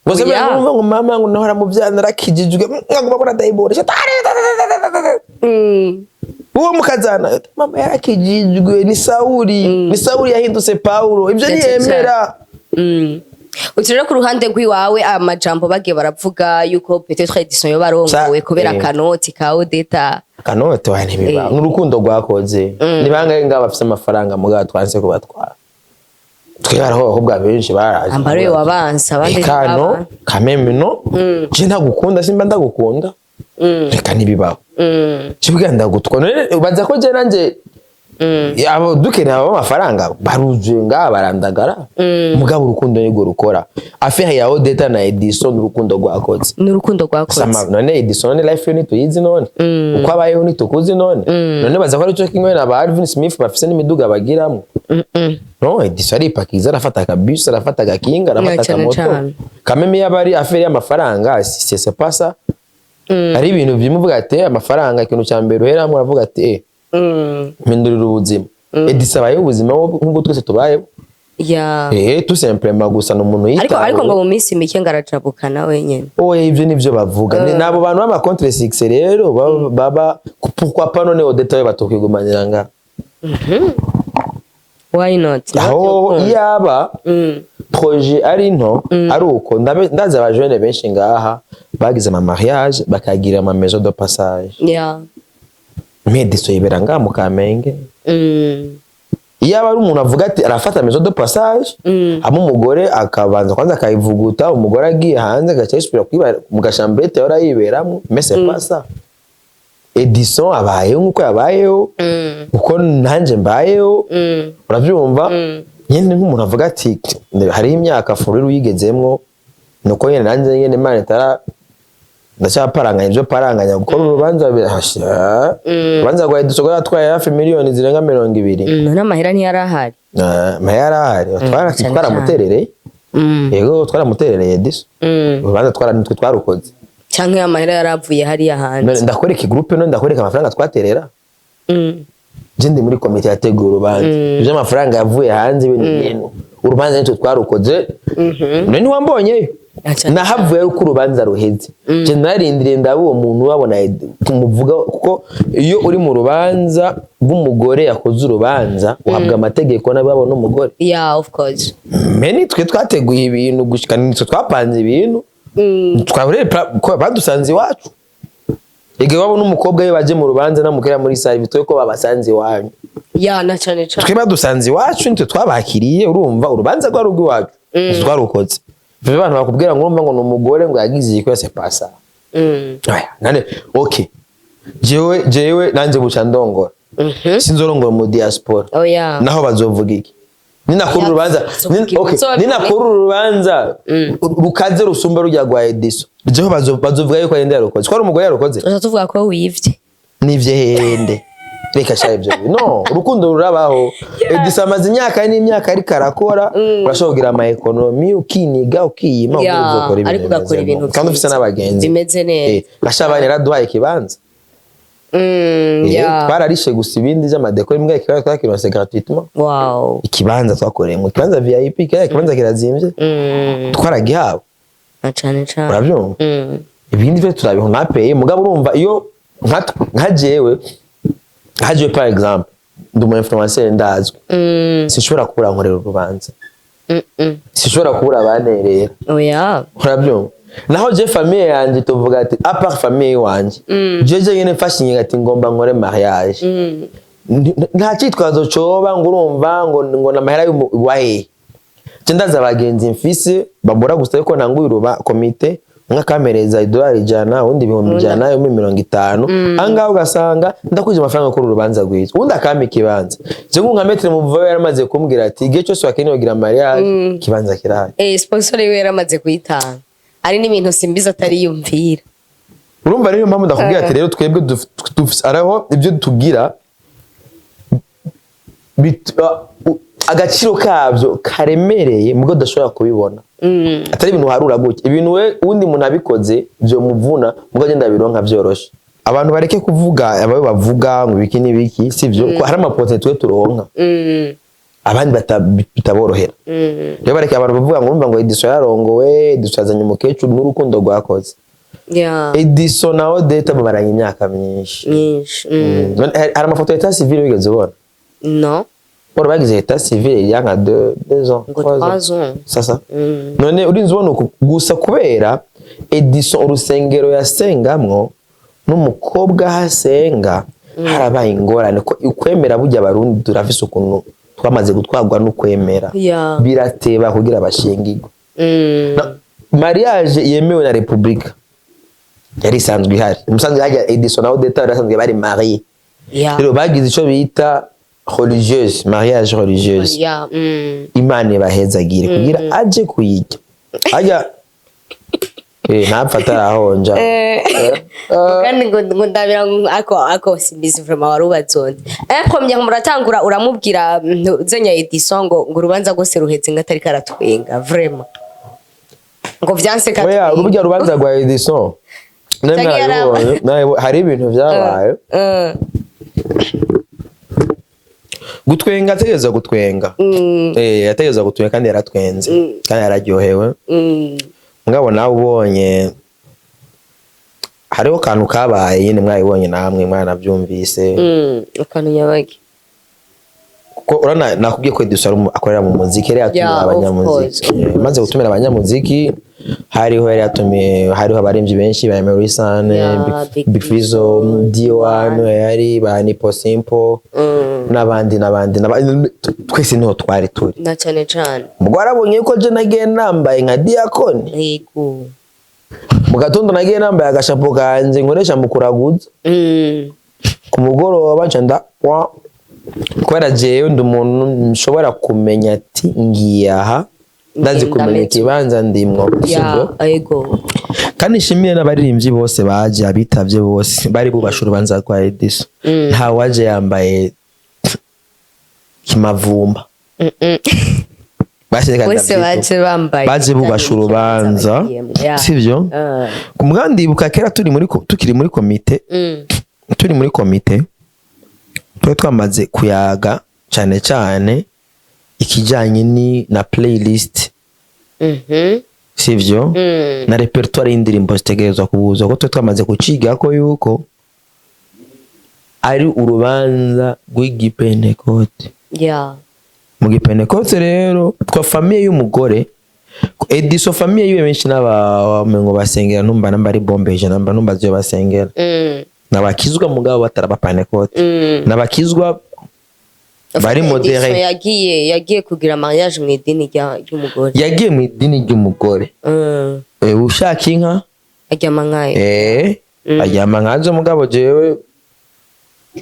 S2: Gusa
S1: Oya.
S2: baravuga ngo mama ngo naho aramubyana arakijijwe, nkaguma abona dayimoni shatani. Uwo mukazana mama yarakijijwe, ni Sawuli, ni Sawuli yahindutse Paulo, ibyo
S1: Ndetse
S2: ntiyemera.
S1: Uti rero ku ruhande rw'iwawe, amajambo bagiye baravuga yuko peut-être Edison yoba arongowe kubera akanoti ka Odeta.
S2: Akanote wa ntibiba. N'urukundo rwakoze. Ni bangahe ngabo bafise amafaranga mugabo twanse kubatwara? Twe hariho abakobwa benshi baraje.
S1: Ambaro yo wabansa abandi
S2: Eka no
S1: ntibaba.
S2: Kameme no je ntagukunda, simba ndagukunda. Reka ntibibaho. Kivuga ndagutwa none ubaza ko je nanje abo dukeneye abo amafaranga baruzuye ngaha barandagara. Mugabo urukundo nirwo rukora affaire ya Odeta na Edison, urukundo rwakoze.
S1: N'urukundo rwakoze.
S2: Sama none Edison, none life yo ntituyizi? None uko abayeho ntitukuzi? None baza ko aricyo kimwe na ba Alvin Smith bafise n'imiduga bagiramo? No Edison aripakiza, arafata akabus, arafata agakinga, arafata
S1: Yeah, cane
S2: akamoto.
S1: cane.
S2: Kameme yaba ari affaire y'amafaranga, si c'est pas ça. Ari ibintu bimuvuga ati amafaranga, ikintu cya mbere uheramo uravuga ati mpindurira ubuzima. Edison abayeho ubuzima nk'ubwo twese tubayeho. Tout simplement gusa ni umuntu
S1: Ariko
S2: yitaweho.
S1: ngo mu minsi mike ngo arajabukana wenyene.
S2: Oya, ivyo nivyo bavuga. Ni nabo bantu b'ama contre succès rero baba pourquoi pas none Odeta we batokigumanira nga?
S1: Why not?
S2: Aho iyaba projet ari nto ari uko ndazi abajene benshi ngaha bagize ama mariage, bakagira ama maison de passage. Mais Edison yibera ngaha mu Kamenge. Iyaba ari umuntu avuga ati arafata maison de passage, hama umugore akabanza kwanza akayivuguta, umugore agiye hanze agaca yisubira kwiba mu gachambrette yahora yiberamo. Mais c'est pas ça. Edison abayeho nk'uko yabayeho, uko nanjye mbayeho. Urabyumva nyine nk'umuntu avuga ati hariho imyaka fururu uyigezemwo, nuko nyine nanjye nyine Imana itara ndacyaparanganya ibyo paranganya gukora urubanza birahasha. Urubanza rwa Edison rwari rwatwaye hafi miliyoni zirenga 20.
S1: N'amahera ntiyari ahari.
S2: Ah, amahera yarahari.
S1: Cyane.
S2: Twaramuterereye. Yego, twaramuterereye Edison. Urubanza nitwe twarukoze.
S1: Canke amahera yaravuye hariya hanze.
S2: None ndakwereka igroupe, none ndakwereka amafaranga twaterera. Je ndi muri komite yateguye urubanza. Ibyo amafaranga yavuye hanze, ibintu bintu Urubanza nitwe twarukoze. None ntiwambonyeyo?
S1: Aca-
S2: Nahavuye ari uko urubanza ruheze. Je narindiriye ndaba uwo muntu, babona kumuvuga, kuko iyo uri mu rubanza rw'umugore yakoze urubanza, uhabwa amategeko n'ababona umugore.
S1: Yeah, of course.
S2: Mais nitwe twateguye ibintu gushika, nitwe twapanze ibintu. Twabure ko badusanze iwacu. Igihe wabona umukobwa we baje mu rubanza namukera muri salle, bitwe ko babasanze iwanyu.
S1: Yeah, na cane cane.
S2: Twe badusanze iwacu, nitwe twabakiriye. Urumva, urubanza rwari urw'iwacu, nitwe twarukoze. Ivyo abantu bakubwira ngo urumva ngo ni umugore ngo yagize iki, c'est pas ça. Oya, nane okay, jewe nanje buca ndongora. Sinzorongora mu diaspora.
S1: Oya.
S2: Naho bazovuga iki ninakora urubanza?
S1: Bazovuga
S2: Okay,
S1: iki?
S2: ninakora urubanza rukaze rusumba rujya rwa Ediso, jeho bazovuga yuko yende yarukoze, ko ari umugore yarukoze.
S1: Uza tuvuga ko wivye.
S2: Nivye hende? Reka sha, ivyo no urukundo rurabaho. Edison amaze imyaka n'imyaka ariko arakora. Urashobora kugira ama économies, ukiniga, ukiyima, uzokora ibintu
S1: Ariko ugakora
S2: bimeze
S1: ibintu
S2: neza. Kandi ufise
S1: vyiza.
S2: n'abagenzi
S1: Bimeze neza.
S2: Gashabani yaraduhaye ikibanza. Twararishe gusa ibindi vy'ama décor, imbwa ikibanza twakironse gratuitement. Ikibanza twakoreyemo, ikibanza VIP, kiriya kibanza kirazimvye. Twaragihawe.
S1: Na cane cane.
S2: Uravyumva? Ibindi vyo turabiho ntapeye. Mugabo urumva, iyo nka jewe par exemple, ndi umu influencer, ndazwi, sinshobora kubura nkorera urubanza. Sinshobora kubura abanterera.
S1: Oya.
S2: Urabyumva? Naho je famille yanje, tuvuga ati à part famille wanje, je nyene mfashe ingingo ati ngomba nkore mariage, nta cyitwazo coba ngo urumva ngo namahera wahe. Je ndaza abagenzi mfise babura gusa yuko nanguye uruba komite, umwe akampereza idolari 100, uwundi 100,000, uwundi 50, ahangaha ugasanga ndakwije amafaranga yo gukora urubanza rwiza, uwundi akampa ikibanza. Je nka Maître Muvuva yaramaze kumbwira ati igihe cyose wakeneye kugira mariage, ikibanza kirahari.
S1: Sponsor yiwe yaramaze kuyitanga, ari n'ibintu simbizi atariyumvira.
S2: Urumva rero, mpamvu ndakubwira ati rero twebwe araho ibyo tugira agaciro kabyo karemereye, mubwo udashobora kubibona, atari ibintu uharura gutya. Ibintu we uwundi muntu abikoze vyomuvuna, mubwo agenda bironka vyoroshe. Abantu bareke kuvuga abayo bavuga ngo ibiki n'ibiki, sivyo, ko hari amapote twe turonka abandi bitaborohera. Rero bareke abantu bavuga ngo urumva ngo Edison yarongowe, Edison yazanye umukecuru n'urukundo rwakoze. Edison na Odette bamaranye imyaka myinshi.
S1: Myinshi.
S2: None hari amafoto ya état civil wigeze ubona?
S1: No.
S2: Bora bagize état civil il y a nka 2 ans.
S1: Ngo
S2: 3 ans.
S1: 3 ans.
S2: Sasa none urinze ubona uku gusa kubera Edison urusengero yasengamwo n'umukobwa aho asenga harabaye ingorane, ko ukwemera burya Abarundi turafise ukuntu twamaze gutwarwa n'ukwemera. Birateba kugira bashingirwe. Mariage yemewe na Republika yari isanzwe ihari, umusanzwe hajya Edison na Odetta bari basanzwe bari marié. Rero bagize ico bita religieuse, mariage religieuse. Imana ibahezagire kugira aje kuyirya ajya ntapfa atarahonja.
S1: Kandi ngo ndabira ngo ako simbizi vraiment wari ubazonze. Premier muratangura uramubwira zenya Edison ngo urubanza rwose ruheze ngo atari karatwenga vraiment. Ngo vyanse
S2: Oya,
S1: katwenga.
S2: ururya rubanza rwa Edison nawe
S1: Canke
S2: mwarabibonye, hari ibintu vyabaye. Gutwenga, ategereza gutwenga. Ategereza gutwenga kandi yaratwenze kandi yararyohewe. Mugabo nawe ubonye hariho akantu kabaye nyine, mwabibonye namwe, mwaranabyumvise.
S1: Akantu nyabaki?
S2: Kuko urabona nakubwiye ko Edison akorera mu muziki, yari yatumiye
S1: Yeah, of
S2: abanyamuziki.
S1: course, of course.
S2: Maze gutumira abanyamuziki, hariho yari yatumiye, hariho abaririmbyi benshi ba Emery Sun,
S1: Big
S2: Big Fizzo, D1, yari ba Nipo Simple n'abandi n'abandi n'abandi. Twese niho twari turi.
S1: Na cane cane.
S2: Ubwo warabonye ko je nagiye nambaye nka diakoni.
S1: Yego.
S2: Mu gatondo nagiye nambaye agashapo kanje nkoresha mu kuraguza. Ku mugoroba nca nda wa kubera jewe ndi umuntu nshobora kumenya ati ngiye aha, ndazi
S1: Ngenda
S2: kumenya
S1: meze.
S2: ikibanza ndimwo, sibyo?
S1: Yego.
S2: Kandi nshimiye n'abaririmbyi bose baje, abitavye bose bari bubashe urubanza rwa Edison. Nta waje yambaye kimavumba. Basi reka
S1: Bose
S2: ndavyita.
S1: baje bambaye
S2: Baje bubashe urubanza, sivyo? Ku mugambi ndibuka kera turi muri tukiri muri komite, turi muri komite, twari twamaze kuyaga cyane cyane. Ikijanye ni na playlist, sivyo? Na répertoire y'indirimbo zitegerezwa kubuza, kuko twe twamaze kucigako yuko ari urubanza rw'igipentekote. Mu gipentekote rero, twa famille y'umugore Ediso, famille yiwe benshi n'aba ngo basengera, numva namba ari bombeje, namba numva ziyo basengera, nabakizwa mugabo batari abapentekote, nabakizwa bari
S1: Edison
S2: modéré.
S1: Yagiye kugira mariage mu idini ry'umugore.
S2: Yagiye mu idini ry'umugore. Ushaka inka
S1: aryama nkayo.
S2: Aryama nkazo, mugabo jewe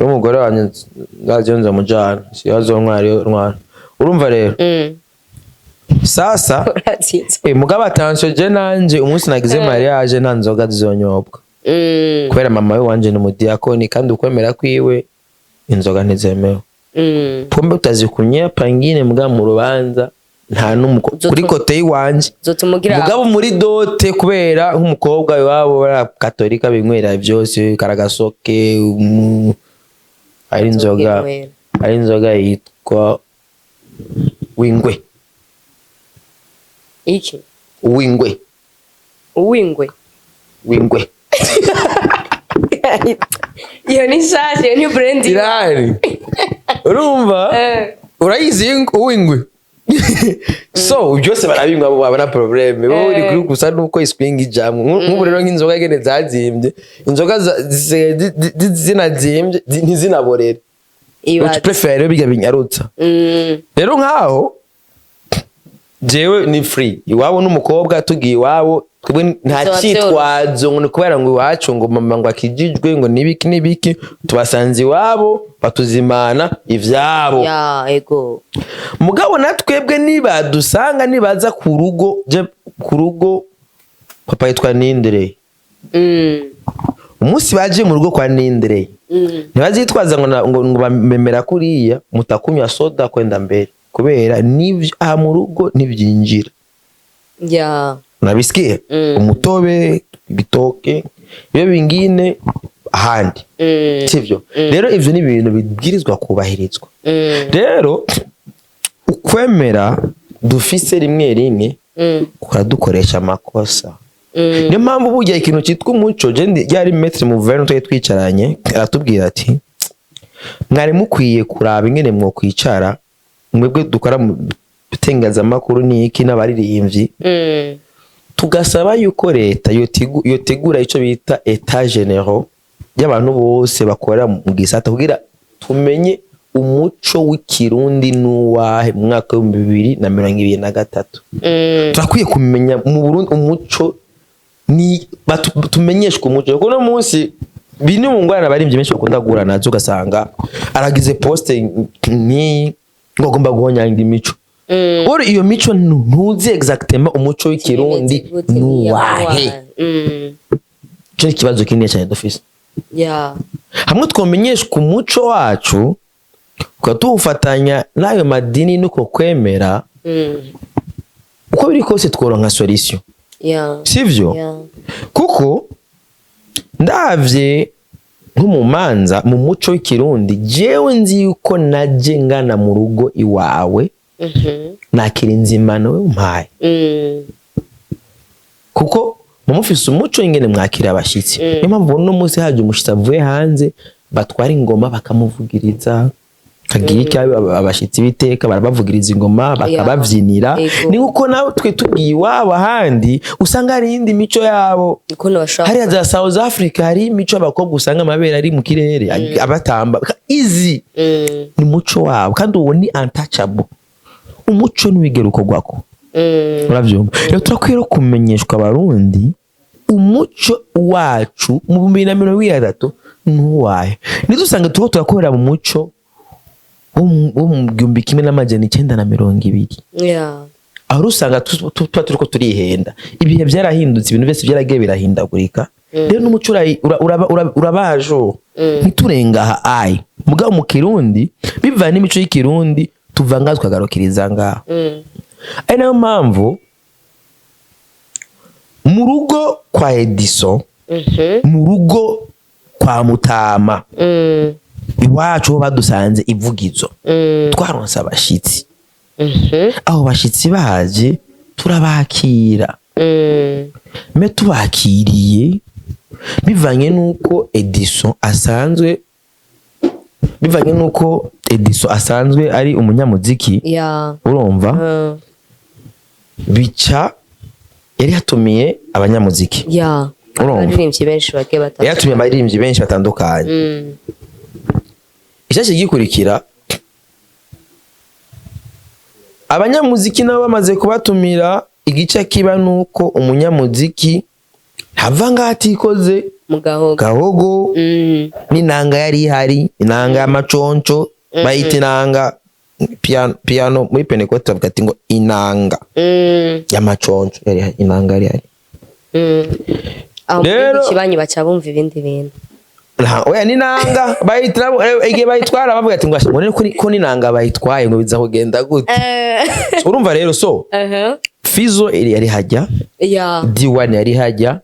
S2: umugore wanje nzaje nzamujana, siyazo ntwara ntwara, urumva rero. Sasa
S1: Uratsinze.
S2: Mugabo attention, je nanje umunsi nagize mariage nta nzoga zizonyobwa, kubera mama we wanje ni umudiyakoni, kandi ukwemera kwiwe inzoga ntizemewe. Pombe utazikunyea pangine, mugabo mu rubanza nta n'umuko kuri côté y'iwanje.
S1: Zotuma ugira
S2: Mugabo muri dot, kubera nk'umukobwa iwabo bara katolika binywera byose, karagasoke, ari inzoga
S1: Nzoga.
S2: Ari inzoga yitwa wingwe.
S1: Iki?
S2: Wingwe.
S1: Uwingwe?
S2: Wingwe.
S1: Iyo ni nshasha, iyo ni brand.
S2: Irahari, urumva? Urayizi uwingwe? So byose barabinywa, bo babona problème bo uri kuri gusa nuko iswing ijamwe. Nk'ubu rero nk'inzoga ingene zazimbye, inzoga zinazimbye, ntizinaborere.
S1: Ibaze.
S2: Tu préfères rero bijya binyarutsa. Rero nkaho jewe ni free iwabo n'umukobwa, tugiye iwabo twebwe nta
S1: Bizoba
S2: cyitwazo ngo ni kubera ngo iwacu ngo mama ngo akijijwe ngo nibiki nibiki, tubasanze iwabo batuzimana ivyabo.
S1: Ya, ego.
S2: Mugabo na twebwe nibadusanga, nibaza ku rugo, je ku rugo papa yitwa Nindire. Umunsi baje mu rugo kwa Nindire, ntibazitwaza ngo ngo bamemera kuriya mutakunywa soda kwenda mbere, kubera nivyo aha mu rugo ntibyinjira. Unabisikia? Umutobe, ibitoke, ibyo bingine ahandi. Sivyo? Rero ivyo ni ibintu bibwirizwa kubahirizwa. Rero ukwemera dufise rimwe rimwe kuradukoresha amakosa. Niyo mpamvu burya ikintu cyitwa umuco, je ryari maître Muvero twari twicaranye, aratubwira ati: "Mwari mukwiye kuraba ingene mwokwicara mwebwe dukora mu bitangazamakuru n'iki n'abaririmbyi, tugasaba yuko leta yotegura ico bita états généraux y'abantu bose bakora mu gisata, kugira tumenye umuco w'ikirundi n'uwahe mu mwaka w'2023. Turakwiye kumenya mu Burundi umuco ni tumenyeshwe umuco, kuko uno munsi bini mu ngorane abaririmbyi benshi bakunda guhura nazo, ugasanga aragize poste nk'iyi ngo agomba guhonyanga imico. Oro iyo mico ntuzi exactement umuco w'ikirundi
S1: Bimeze gute,
S2: n'uwahe." Ico ni ikibazo kinini cyane dufise. Hamwe twomenyeshwa umuco wacu, tukaba tuwufatanya n'ayo madini nuko kwemera, uko biri kose tworonka solution, sivyo?
S1: Yeah.
S2: Kuko ndavye nko mu manza, mu muco w'ikirundi, jewe nzi yuko naje ngana mu rugo iwawe, nakira inzimano we umpaye, kuko mumufise umuco ingene mwakira abashitsi. Niyo mpamvu uno munsi haje umushitsi avuye hanze, batwara ingoma bakamuvugiriza, kagira icyo abashitsi b'iteka barabavugiriza ingoma, bakabavyinira. Ni nkuko nawe twe tugiye iwabo ahandi usanga hari iyindi mico yabo.
S1: Ukuntu bashobora
S2: Hariya za South Africa hari imico y'abakobwa usanga amabere ari mu kirere, abatamba izi. Ni muco wabo, kandi uwo ni untouchable, umuco ntiwigera ukorwako. Uravyumva? Rero turakwiye rero kumenyeshwa abarundi umuco wacu mu 2030 ntuwahe, ntidusanga turiko turakorera mu muco wo mu 1920. Aho usanga tuba turiko turihenda. Ibihe byarahindutse, ibintu byose byaragiye birahindagurika. Rero n'umuco urabajo, ntiturenga aha ayi. Mugabo mu kirundi, bivanye n'imico y'ikirundi, tuva ngaha tukagarukiriza ngaha. Ari nayo mpamvu mu rugo kwa Edison, mu rugo kwa Mutama, iwacu ho badusanze ivugizo, twaronse abashitsi. Abo bashitsi baje turabakira. Mais tubakiriye bivanye nuko Edison asanzwe ari umunyamuziki, urumva, bica yari yatumiye abanyamuziki. Urumva?
S1: Abaririmbyi benshi bagiye
S2: Yari
S1: batandukanye.
S2: yatumiye abaririmbyi benshi batandukanye. Icyaje gikurikira, abanyamuziki nabo bamaze kubatumira, igice kiba nuko umunyamuziki ntava ngaho atikoze
S1: Mu gahogo.
S2: Gahogo. N'inanga yari ihari, inanga y'amaconco bayita inanga piano, piano muri Pentecote bavuga ati ngo inanga y'amaconco yari ihari, inanga yari ihari.
S1: Aho muri kibanyi baca bumva ibindi bintu.
S2: Oya, n'inanga bayitira igihe bayitwara bavuga ati ngo asha, ngo ko n'inanga bayitwaye ngo biza kugenda gute? Urumva rero, so Fizo yari hajya, D1 yari hajya,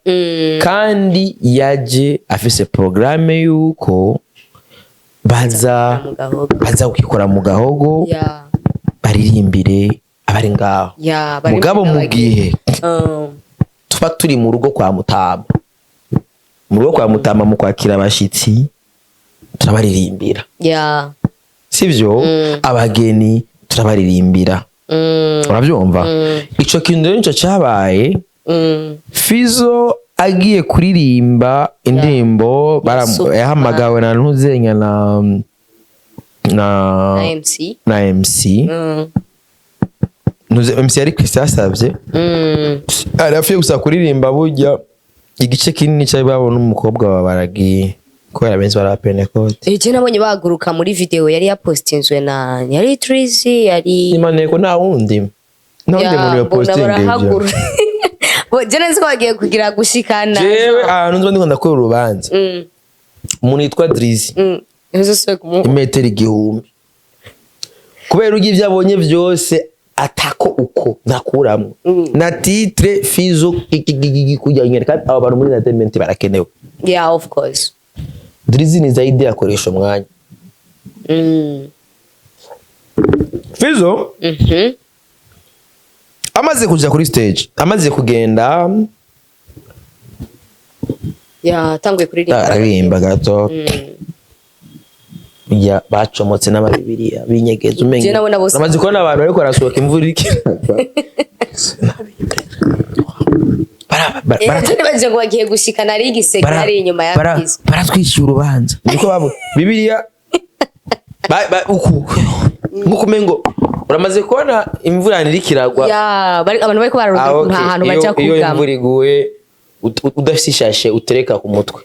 S2: kandi yaje afise programme yuko baza
S1: Mu gahogo.
S2: baza kwikora mu gahogo, baririmbire abari ngaho.
S1: Bari
S2: Mugabo mu gihe tuba turi mu rugo kwa Mutama, mu rugo kwa Mutama, mu kwakira abashitsi turabaririmbira, sivyo? Abageni turabaririmbira. Urabyumva? Ico kintu rero nico cabaye. Fizo agiye kuririmba indirimbo,
S1: Super.
S2: yahamagawe na ntuzenya na
S1: Na MC.
S2: Na MC. Ntuze MC yari Christian yasavye, ari hafi yo gusa kuririmba. Burya igice kinini cyari babona umukobwa wa baragiye kubera benshi bari abapentekote.
S1: Je nabonye bahaguruka muri video yari yapostinzwe na yari Trizy yari
S2: Imaneko, nta wundi muntu
S1: mbona
S2: yapostinga ivyo.
S1: barahaguruka. Bo, je nzi ko bagiye kugira gushikana.
S2: Jewe ahantu nzo ndiko ndakora urubanza, umuntu yitwa Drizzy,
S1: Ntuzosubire kumuha.
S2: Imetero 1000, kubera urya ibyo abonye byose atako uko ntakuramwo na titre Fizo ikigigigi kujya nyene, kandi abo bantu muri entertainment barakenewe.
S1: Yeah, of course.
S2: Drizzy ni zaidi akoresha umwanya. Fizo amaze kuja kuri stage, amaze kugenda,
S1: Yatanguye kuririmba.
S2: Aririmba gato, ya bacomotse n'amabibiriya binyegeza umenga
S1: Je nabona bose-
S2: Namaze kubona abantu bariko barasohoka imvura iriko iragwa.
S1: Je nibaje ngo bagiye gushikana ari igiseke ari inyuma ya Fizo.
S2: Baratwishyura urubanza, niko bavuga bibiliya. Uku nkuko umengo uramaze kubona imvura iriko iragwa.
S1: Ya, abantu bariko bararondera
S2: Ah,
S1: ukuntu
S2: okay.
S1: ahantu baja
S2: Iyo
S1: kugama.
S2: imvura iguye udafise ishashe utereka ku mutwe,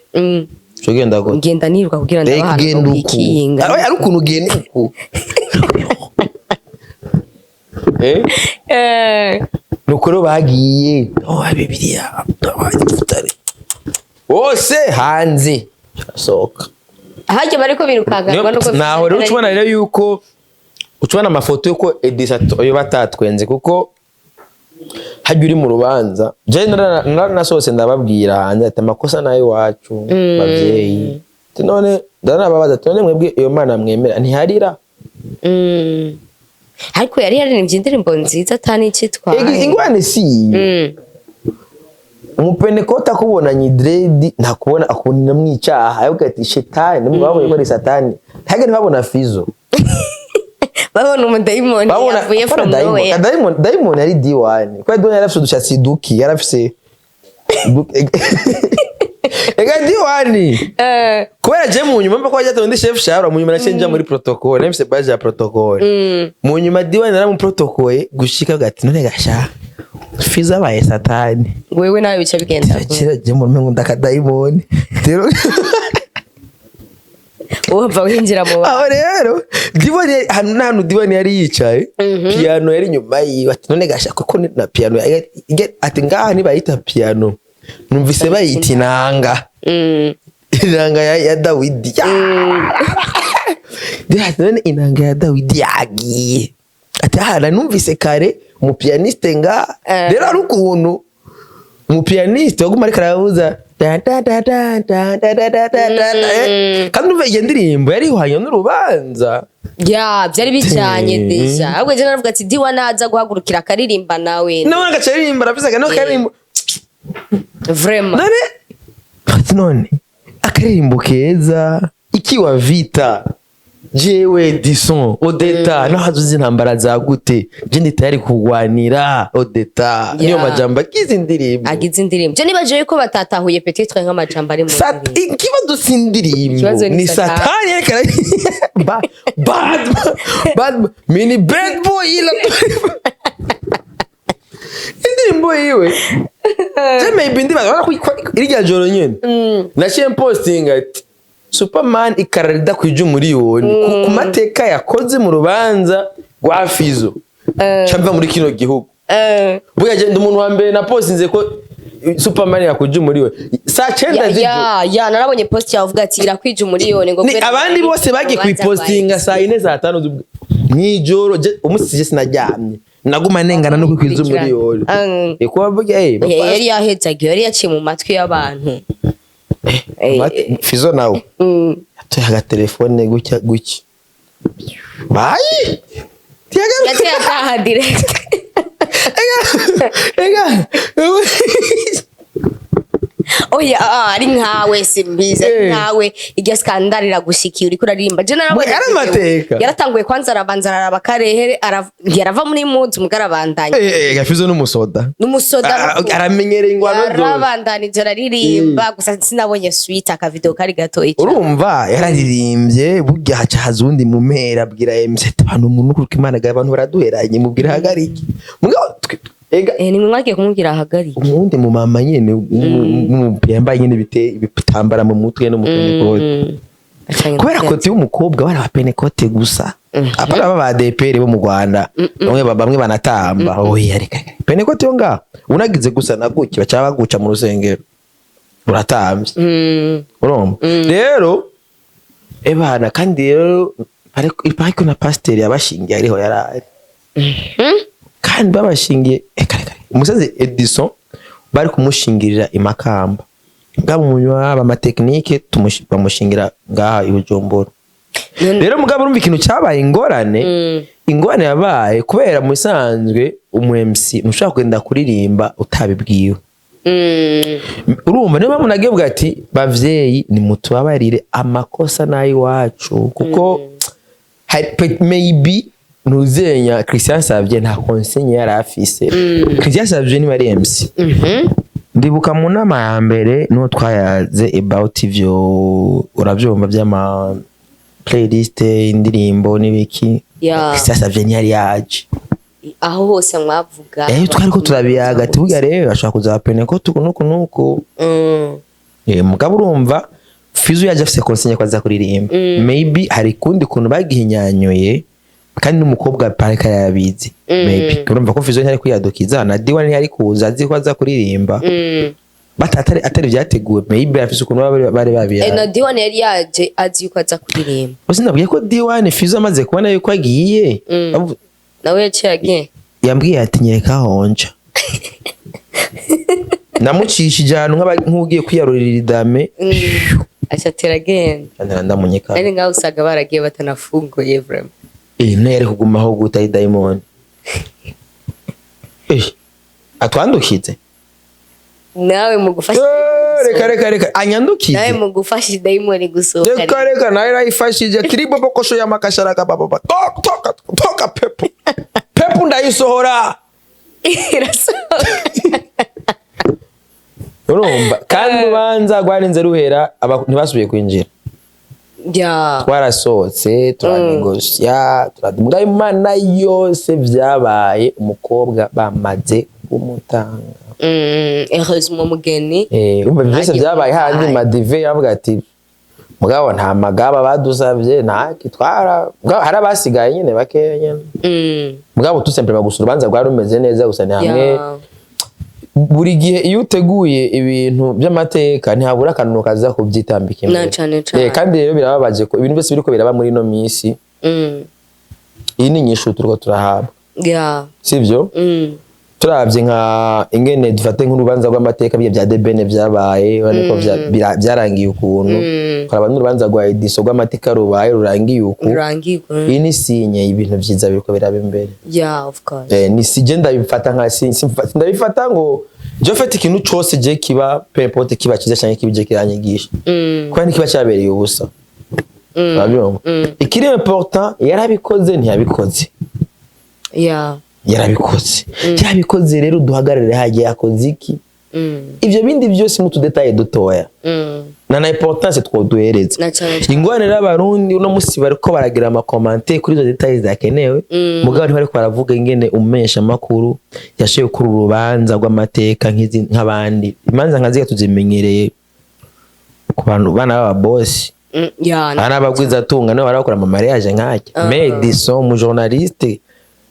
S2: uca ugenda gute?
S1: Ngenda niruka kugira
S2: Reka
S1: ndabahantu
S2: ugenda uku.
S1: bikinga.
S2: Ah, ari ukuntu ugenda uku. Eh? Nuko rero bagiye, oh, bibiliya bose hanze basohoka.
S1: Harya bariko birukanka nuko
S2: Naho rero ucubona rero yuko ucubona amafoto yuko Edisa yoba atatwenze, kuko hajya uri mu rubanza, je naranasohotse ndababwira hanze ati amakosa nayo iwacu bavyeyi. Ati none ndanababaza ati none mwebwe iyo mana mwemera ntiharira?
S1: Ariko yari yaririmbye indirimbo nziza atani icitwaye.
S2: Ingwane si iyo. Umupenekota akubonanye dread ntakubona, akubonera mu icaha, avuga ati shetani. Babonye ko ari satani, ntabwo ntibabona Fizo.
S1: Babona umudayimoni
S2: Babona
S1: yavuye
S2: babona
S1: from
S2: daimon.
S1: nowhere.
S2: Daimon yari D1, kuko D1 yari afise udushatsi duki, yari afise ega D1. Kubera je mu nyuma mba ko wajya ndi chef shara, mu nyuma naciye nja muri protocole, nafise badge ya protocole. Mu nyuma D1 naramuprotokoye gushika gati none gasha Fizo abaye satani.
S1: Wewe nawe bica bigenda gute?
S2: Kira je mu rumengo ndakadayimoni rero.
S1: Wumva winjira mu bantu.
S2: Aho rero D1 hano n'ahantu D1 yari yicaye, piano yari inyuma yiwe, ati none gasha kuko na piano ati ngaha ntibayita piano, numvise bayita inanga, inanga ya Dawidi. Ati none inanga ya Dawidi yagiye, ati aha numvise kare umupianiste nga. Rero ari ukuntu umupianiste waguma ariko aravuza da da da da da da da da da da da, eh. Kandi umva iyo ndirimbo yari ihwanye n'urubanza.
S1: Ya, byari bijanye déjà. Ahubwo je naravuga ati Diwa naza guhagurukira akaririmba nawe.
S2: None agaca aririmba, arafise no karirimbo.
S1: Vraiment.
S2: None ati none akaririmbo keza, ikiwa vita, jewe Dison Odeta, no hazuzi intambara za gute, je ndi tayari kugwanira Odeta. Niyo majambo agize indirimbo.
S1: Agize indirimbo. Je nibaje yuko batatahuye peut-être nk'amajambo ari mu ndirimbo.
S2: Ikibazo si indirimbo.
S1: Ikibazo ni
S2: ni
S1: Satani.
S2: Satani ariko bad bad mini bad boy ila indirimbo yiwe. Je maybe ndibaza ko irya joro nyene naciye postinga ati Superman ikarara idakwije umuriyoni ku mateka yakoze mu rubanza rwa Fizo camva muri kino gihugu. Burya je ndi umuntu wa mbere na postinze ko Superman yakwije umuriyoni saa 9 z'ijoro.
S1: Ya, narabonye post yawe uvuga ati irakwije umuriyoni ngo
S2: Ni
S1: kubera
S2: abandi bose bagiye
S1: urubanza
S2: kuyipostinga
S1: rwa
S2: saa 4, saa 5 mw'ijoro. Umunsi je sinaryamye, naguma nengana no kukwiza umuriyoni. Kuba burya
S1: Yari yahezagiwe, yari yaciye mu matwi y'abantu.
S2: Fizo nawe yatoye agatelefone gutya gutya bayi.
S1: Yaciye ataha direct.
S2: Ega.
S1: Oya, ari nkawe, simbizi, ari nkawe iryo scandale iragushikiye uriko uraririmba, je narabonye
S2: Mwe, ari
S1: video.
S2: amateka.
S1: Yaratanguye kwanza, arabanza araraba karehere, yarava muri muzi mugara arabandanya.
S2: Fizo n'umusoda.
S1: N'umusoda.
S2: Aramenyereye ingwano zose.
S1: Yarabandanije araririmba, gusa sinabonye suite, akavideo kari gatoyi cane.
S2: Urumva yararirimbye, burya haca haza uwundi mumera abwira MC ati abantu umuntu kuko Imana abantu baraduheranye, mubwira hagarike. Mugabo ega.
S1: Nimwe mwagiye kumubwira ahagarike?
S2: Umuwundi mu mama nyene yambaye nyene ibitambara mu mutwe no mu pentekote, kubera côté y'umukobwa bari abapenekote gusa, apana baba ADPR bo mu Rwanda, bamwe bamwe banatamba. Oya, reka reka. Pentekote yo ngaho unagize gusa na gutya baca baguca mu rusengero uratambye. Urumva rero ebana, kandi rero ariko na pasiteri yabashingiye ariho yarari, kandi babashingiye kare kare umusazi Edison bari kumushingirira i Makamba, bwa munywa amatekinike bamushingira ngaha i Bujumbura. Rero mugabo urumva ikintu cyabaye ingorane, ingorane yabaye kubera mu bisanzwe umu MC ntushobora kugenda kuririmba utabibwiwe. Urumva niyo mpamvu nagiye bwa ati bavyeyi nimutubabarire, amakosa n'ay'iwacu, kuko maybe ntuzenya Christian Savye nta consigne yari afise. Christian Savye niba ari MC, ndibuka mu nama ya mbere niho twayaze about ivyo, uravyumva, vy'ama playlist, indirimbo n'ibiki. Christian Savye ntiyari yaje.
S1: Aho hose mwavuga?
S2: Twariko turabiyaga ati burya rero ashobora kuzaba pentekote uku nuku nuku. Mugabo urumva Fizo yaje afise consigne ko aza kuririmba. Maybe hari kundi kuntu bagihinyanyuye, kandi n'umukobwa pareka yarabizi. Maybe urumva ko Fizo ntiyari kwiyadukiza na Diwa ntiyari kuza azi ko aza kuririmba atari atari vyateguwe. Maybe afise ukuntu bari babiyaye.
S1: Na Diwane yari yaje azi yuko aza kuririmba.
S2: Gusa ndabwiye ko Diwane Fizo amaze kubona yuko agiye,
S1: Nawe yaciye agiye.
S2: Yambwiye ati nyereka honja, namucishije ahantu nk'ugiye kwiyarurira idame.
S1: Aca atera agenda.
S2: Ndamunyeka.
S1: Ari ngaho usanga baragiye batanafunguye vraiment.
S2: No yari kugumaho guta ari dayimoni atwandukize.
S1: Nawe mu gufasha
S2: Reka reka reka, anyandukize.
S1: Nawe mu gufasha dayimoni gusohoka.
S2: Reka reka, nawe narayifashije kiribobokosho y'amakasharaka baba, toka toka toka, pepo pepo, ndayisohora.
S1: Irasohoka.
S2: Urumva kandi urubanza rwarinze ruhera, ntibasubiye kwinjira. Twarasohotse, turanegosya, turaduga Imana yose vyabaye umukobwa bamaze kumutanga.
S1: Heureusement mugeni
S2: Urumva byose
S1: Hagiye
S2: vyabaye handi
S1: kumutanga.
S2: Madive yavuga ati mugabo nta magaba badusavye ntaki twara, mugabo hari abasigaye nyene bakeya nyene. Mugabo tout simplement gusa urubanza rwari rumeze neza, gusa ni hamwe buri gihe iyo uteguye ibintu by'amateka ntihabura akantu kaza kubyitambika imbere.
S1: Na cane cane.
S2: Kandi rero birababaje ko ibintu byose biriko biraba muri ino minsi, iyi ni inyishu turiko turahabwa, sivyo? Turavye nka ingene dufate nk'urubanza rw'amateka, bya bya Debene vyabaye, urabona ko byarangiye ukuntu, ukaraba n'urubanza rwa Ediso rw'amateka rubaye rurangiye uku.
S1: Rurangirwa.
S2: Iyi ni signe y'ibintu vyiza biriko biraba imbere.
S1: Yeah, of course.
S2: Ni si je ndabifata nka ndabifata ngo je mfata ikintu cose je kiba, peu importe kiba cyiza canke kibi, je kiranyigisha, kubera ntikiba cyabereye ubusa. Urabyumva? Ikiri important, yarabikoze ntiyabikoze? Yarabikoze, yarabikoze. Rero duhagarare hagiye yakoze iki. Ivyo bindi byose mu tudétails dutoya na importance twoduhereza.
S1: Na cane cane.
S2: Ingorane rero, Abarundi uno musi bariko baragira amacommentaires kuri izo détails zakenewe, mugabo ntibariko baravuga ingene umumenyesha makuru yashoboye gukora urubanza rw'amateka nk'abandi. Imanza nka ziriya tuzimenyereye ku bantu bana b'ababosi, bana b'abagwizatunga, nibo barakora ama mariage nk'ajya. Mais Edison, umu journaliste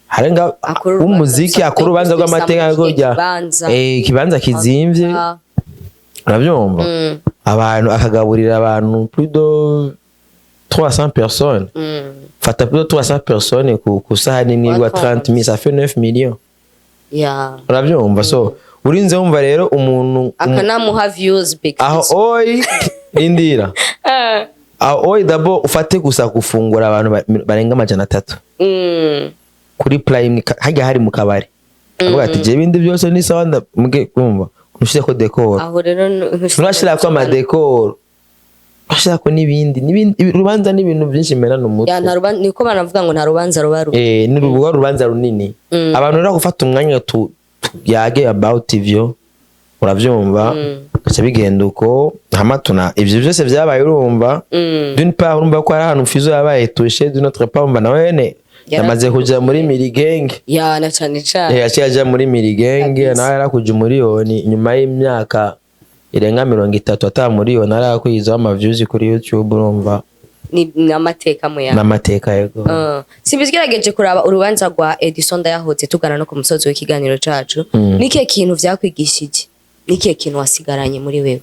S2: harenga
S1: Akora urubanza
S2: w'umuziki, akora urubanza rw'amateka rya
S1: ikibanza.
S2: Ikibanza kizimvye. Urabyumva? Abantu akagaburira abantu plus de 300 personnes. Fata plus de 300 personnes ku sahani imwe igwa 30 000, ça fait 9 millions. Urabyumva? So urinze wumva rero umuntu
S1: Akanamuha views big.
S2: Aho oyi, rindira aho oyi. D'abord ufate gusa gufungura abantu barenga 300 kuri plat imwe, hajya hari mu kabari, avuga ati: "Je ibindi byose ni sawa." Muge kumva ntushireko décor.
S1: Aho rero
S2: Nturashirako amadécor, nturashirako n'ibindi n'ibindi. Urubanza n'ibintu byinshi menana umutwe.
S1: Ya, nta rubanza, niko banavuga ngo nta rubanza ruba rubi.
S2: Ni urubuga urubanza runini. Abantu rero gufata umwanya tuyage about ivyo, uravyumva, gaca bigenda uko. Hama tuna ivyo byose vyabaye, urumva, d'une part urumva ko hari ahantu Fizo yabaye touché, d'une autre part urumva nawe nyene yamaze kuja muri mirigenge.
S1: Ya, na cane cane.
S2: Yaciye aja muri mirigenge.
S1: Kabisa.
S2: Nawe yarakuja umuriyoni nyuma y'imyaka irenga 30 ata muriyoni arakwizaho ama views kuri YouTube, urumva.
S1: Ni amateka mu ya
S2: N'amateka, yego.
S1: Simbizi, gerageje kuraba urubanza rwa Edison Ndayahotse, tugana no ku musozi w'ikiganiro cacu. Nikihe kintu vyakwigishije? Nikihe kintu wasigaranye muri wewe?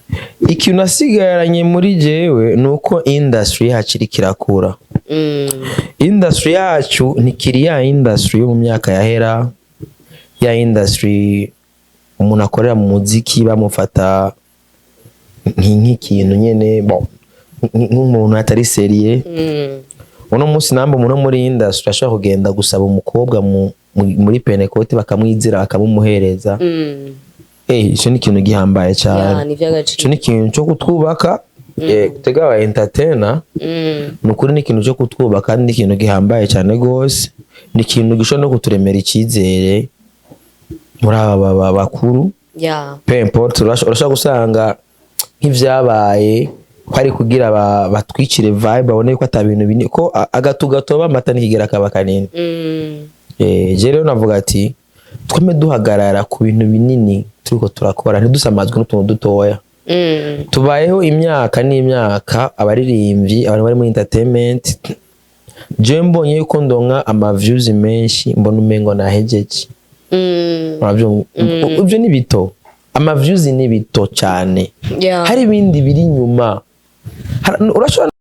S2: Ikintu nasigaranye muri jewe ni uko industry yacu iriko irakura. Industry yacu ntikiri ya industry yo mu myaka yahera, ya industry umuntu akorera mu muziki bamufata nk'ikintu nyene, bon, nk'umuntu atari sérieux. Uno munsi namba umuntu wo muri industry ashobora kugenda gusaba umukobwa muri Pentecôte, bakamwizira, bakamumuhereza. Ico ni ikintu gihambaye cyane.
S1: Ya, ni ivy'agaciro.
S2: Ico ni ikintu cyo kutwubaka, twebwe aba entertainer. Ni ukuri, ni ikintu cyo kutwubaka kandi ni ikintu gihambaye cyane rwose. Ni ikintu gishobora no kuturemera icyizere muri aba bakuru. Peu importe, urashobora gusanga nk'ivyabaye ko ari kugira batwicire vibe, babone ko ata bintu bini, ko agatu gatoba amata ntikigera kaba kanini. Je rero navuga ati twame duhagarara ku bintu binini turiko turakora, ntidusamazwe n'utuntu dutoya. Tubayeho imyaka n'imyaka, abaririmbyi, abantu bari muri entertainment. Jewe mbonye yuko ndonka ama views menshi, mbona umengo nahejeje. Uravyumva? Ivyo ni bito, ama views ni bito cyane. Hari ibindi biri inyuma. Urashobora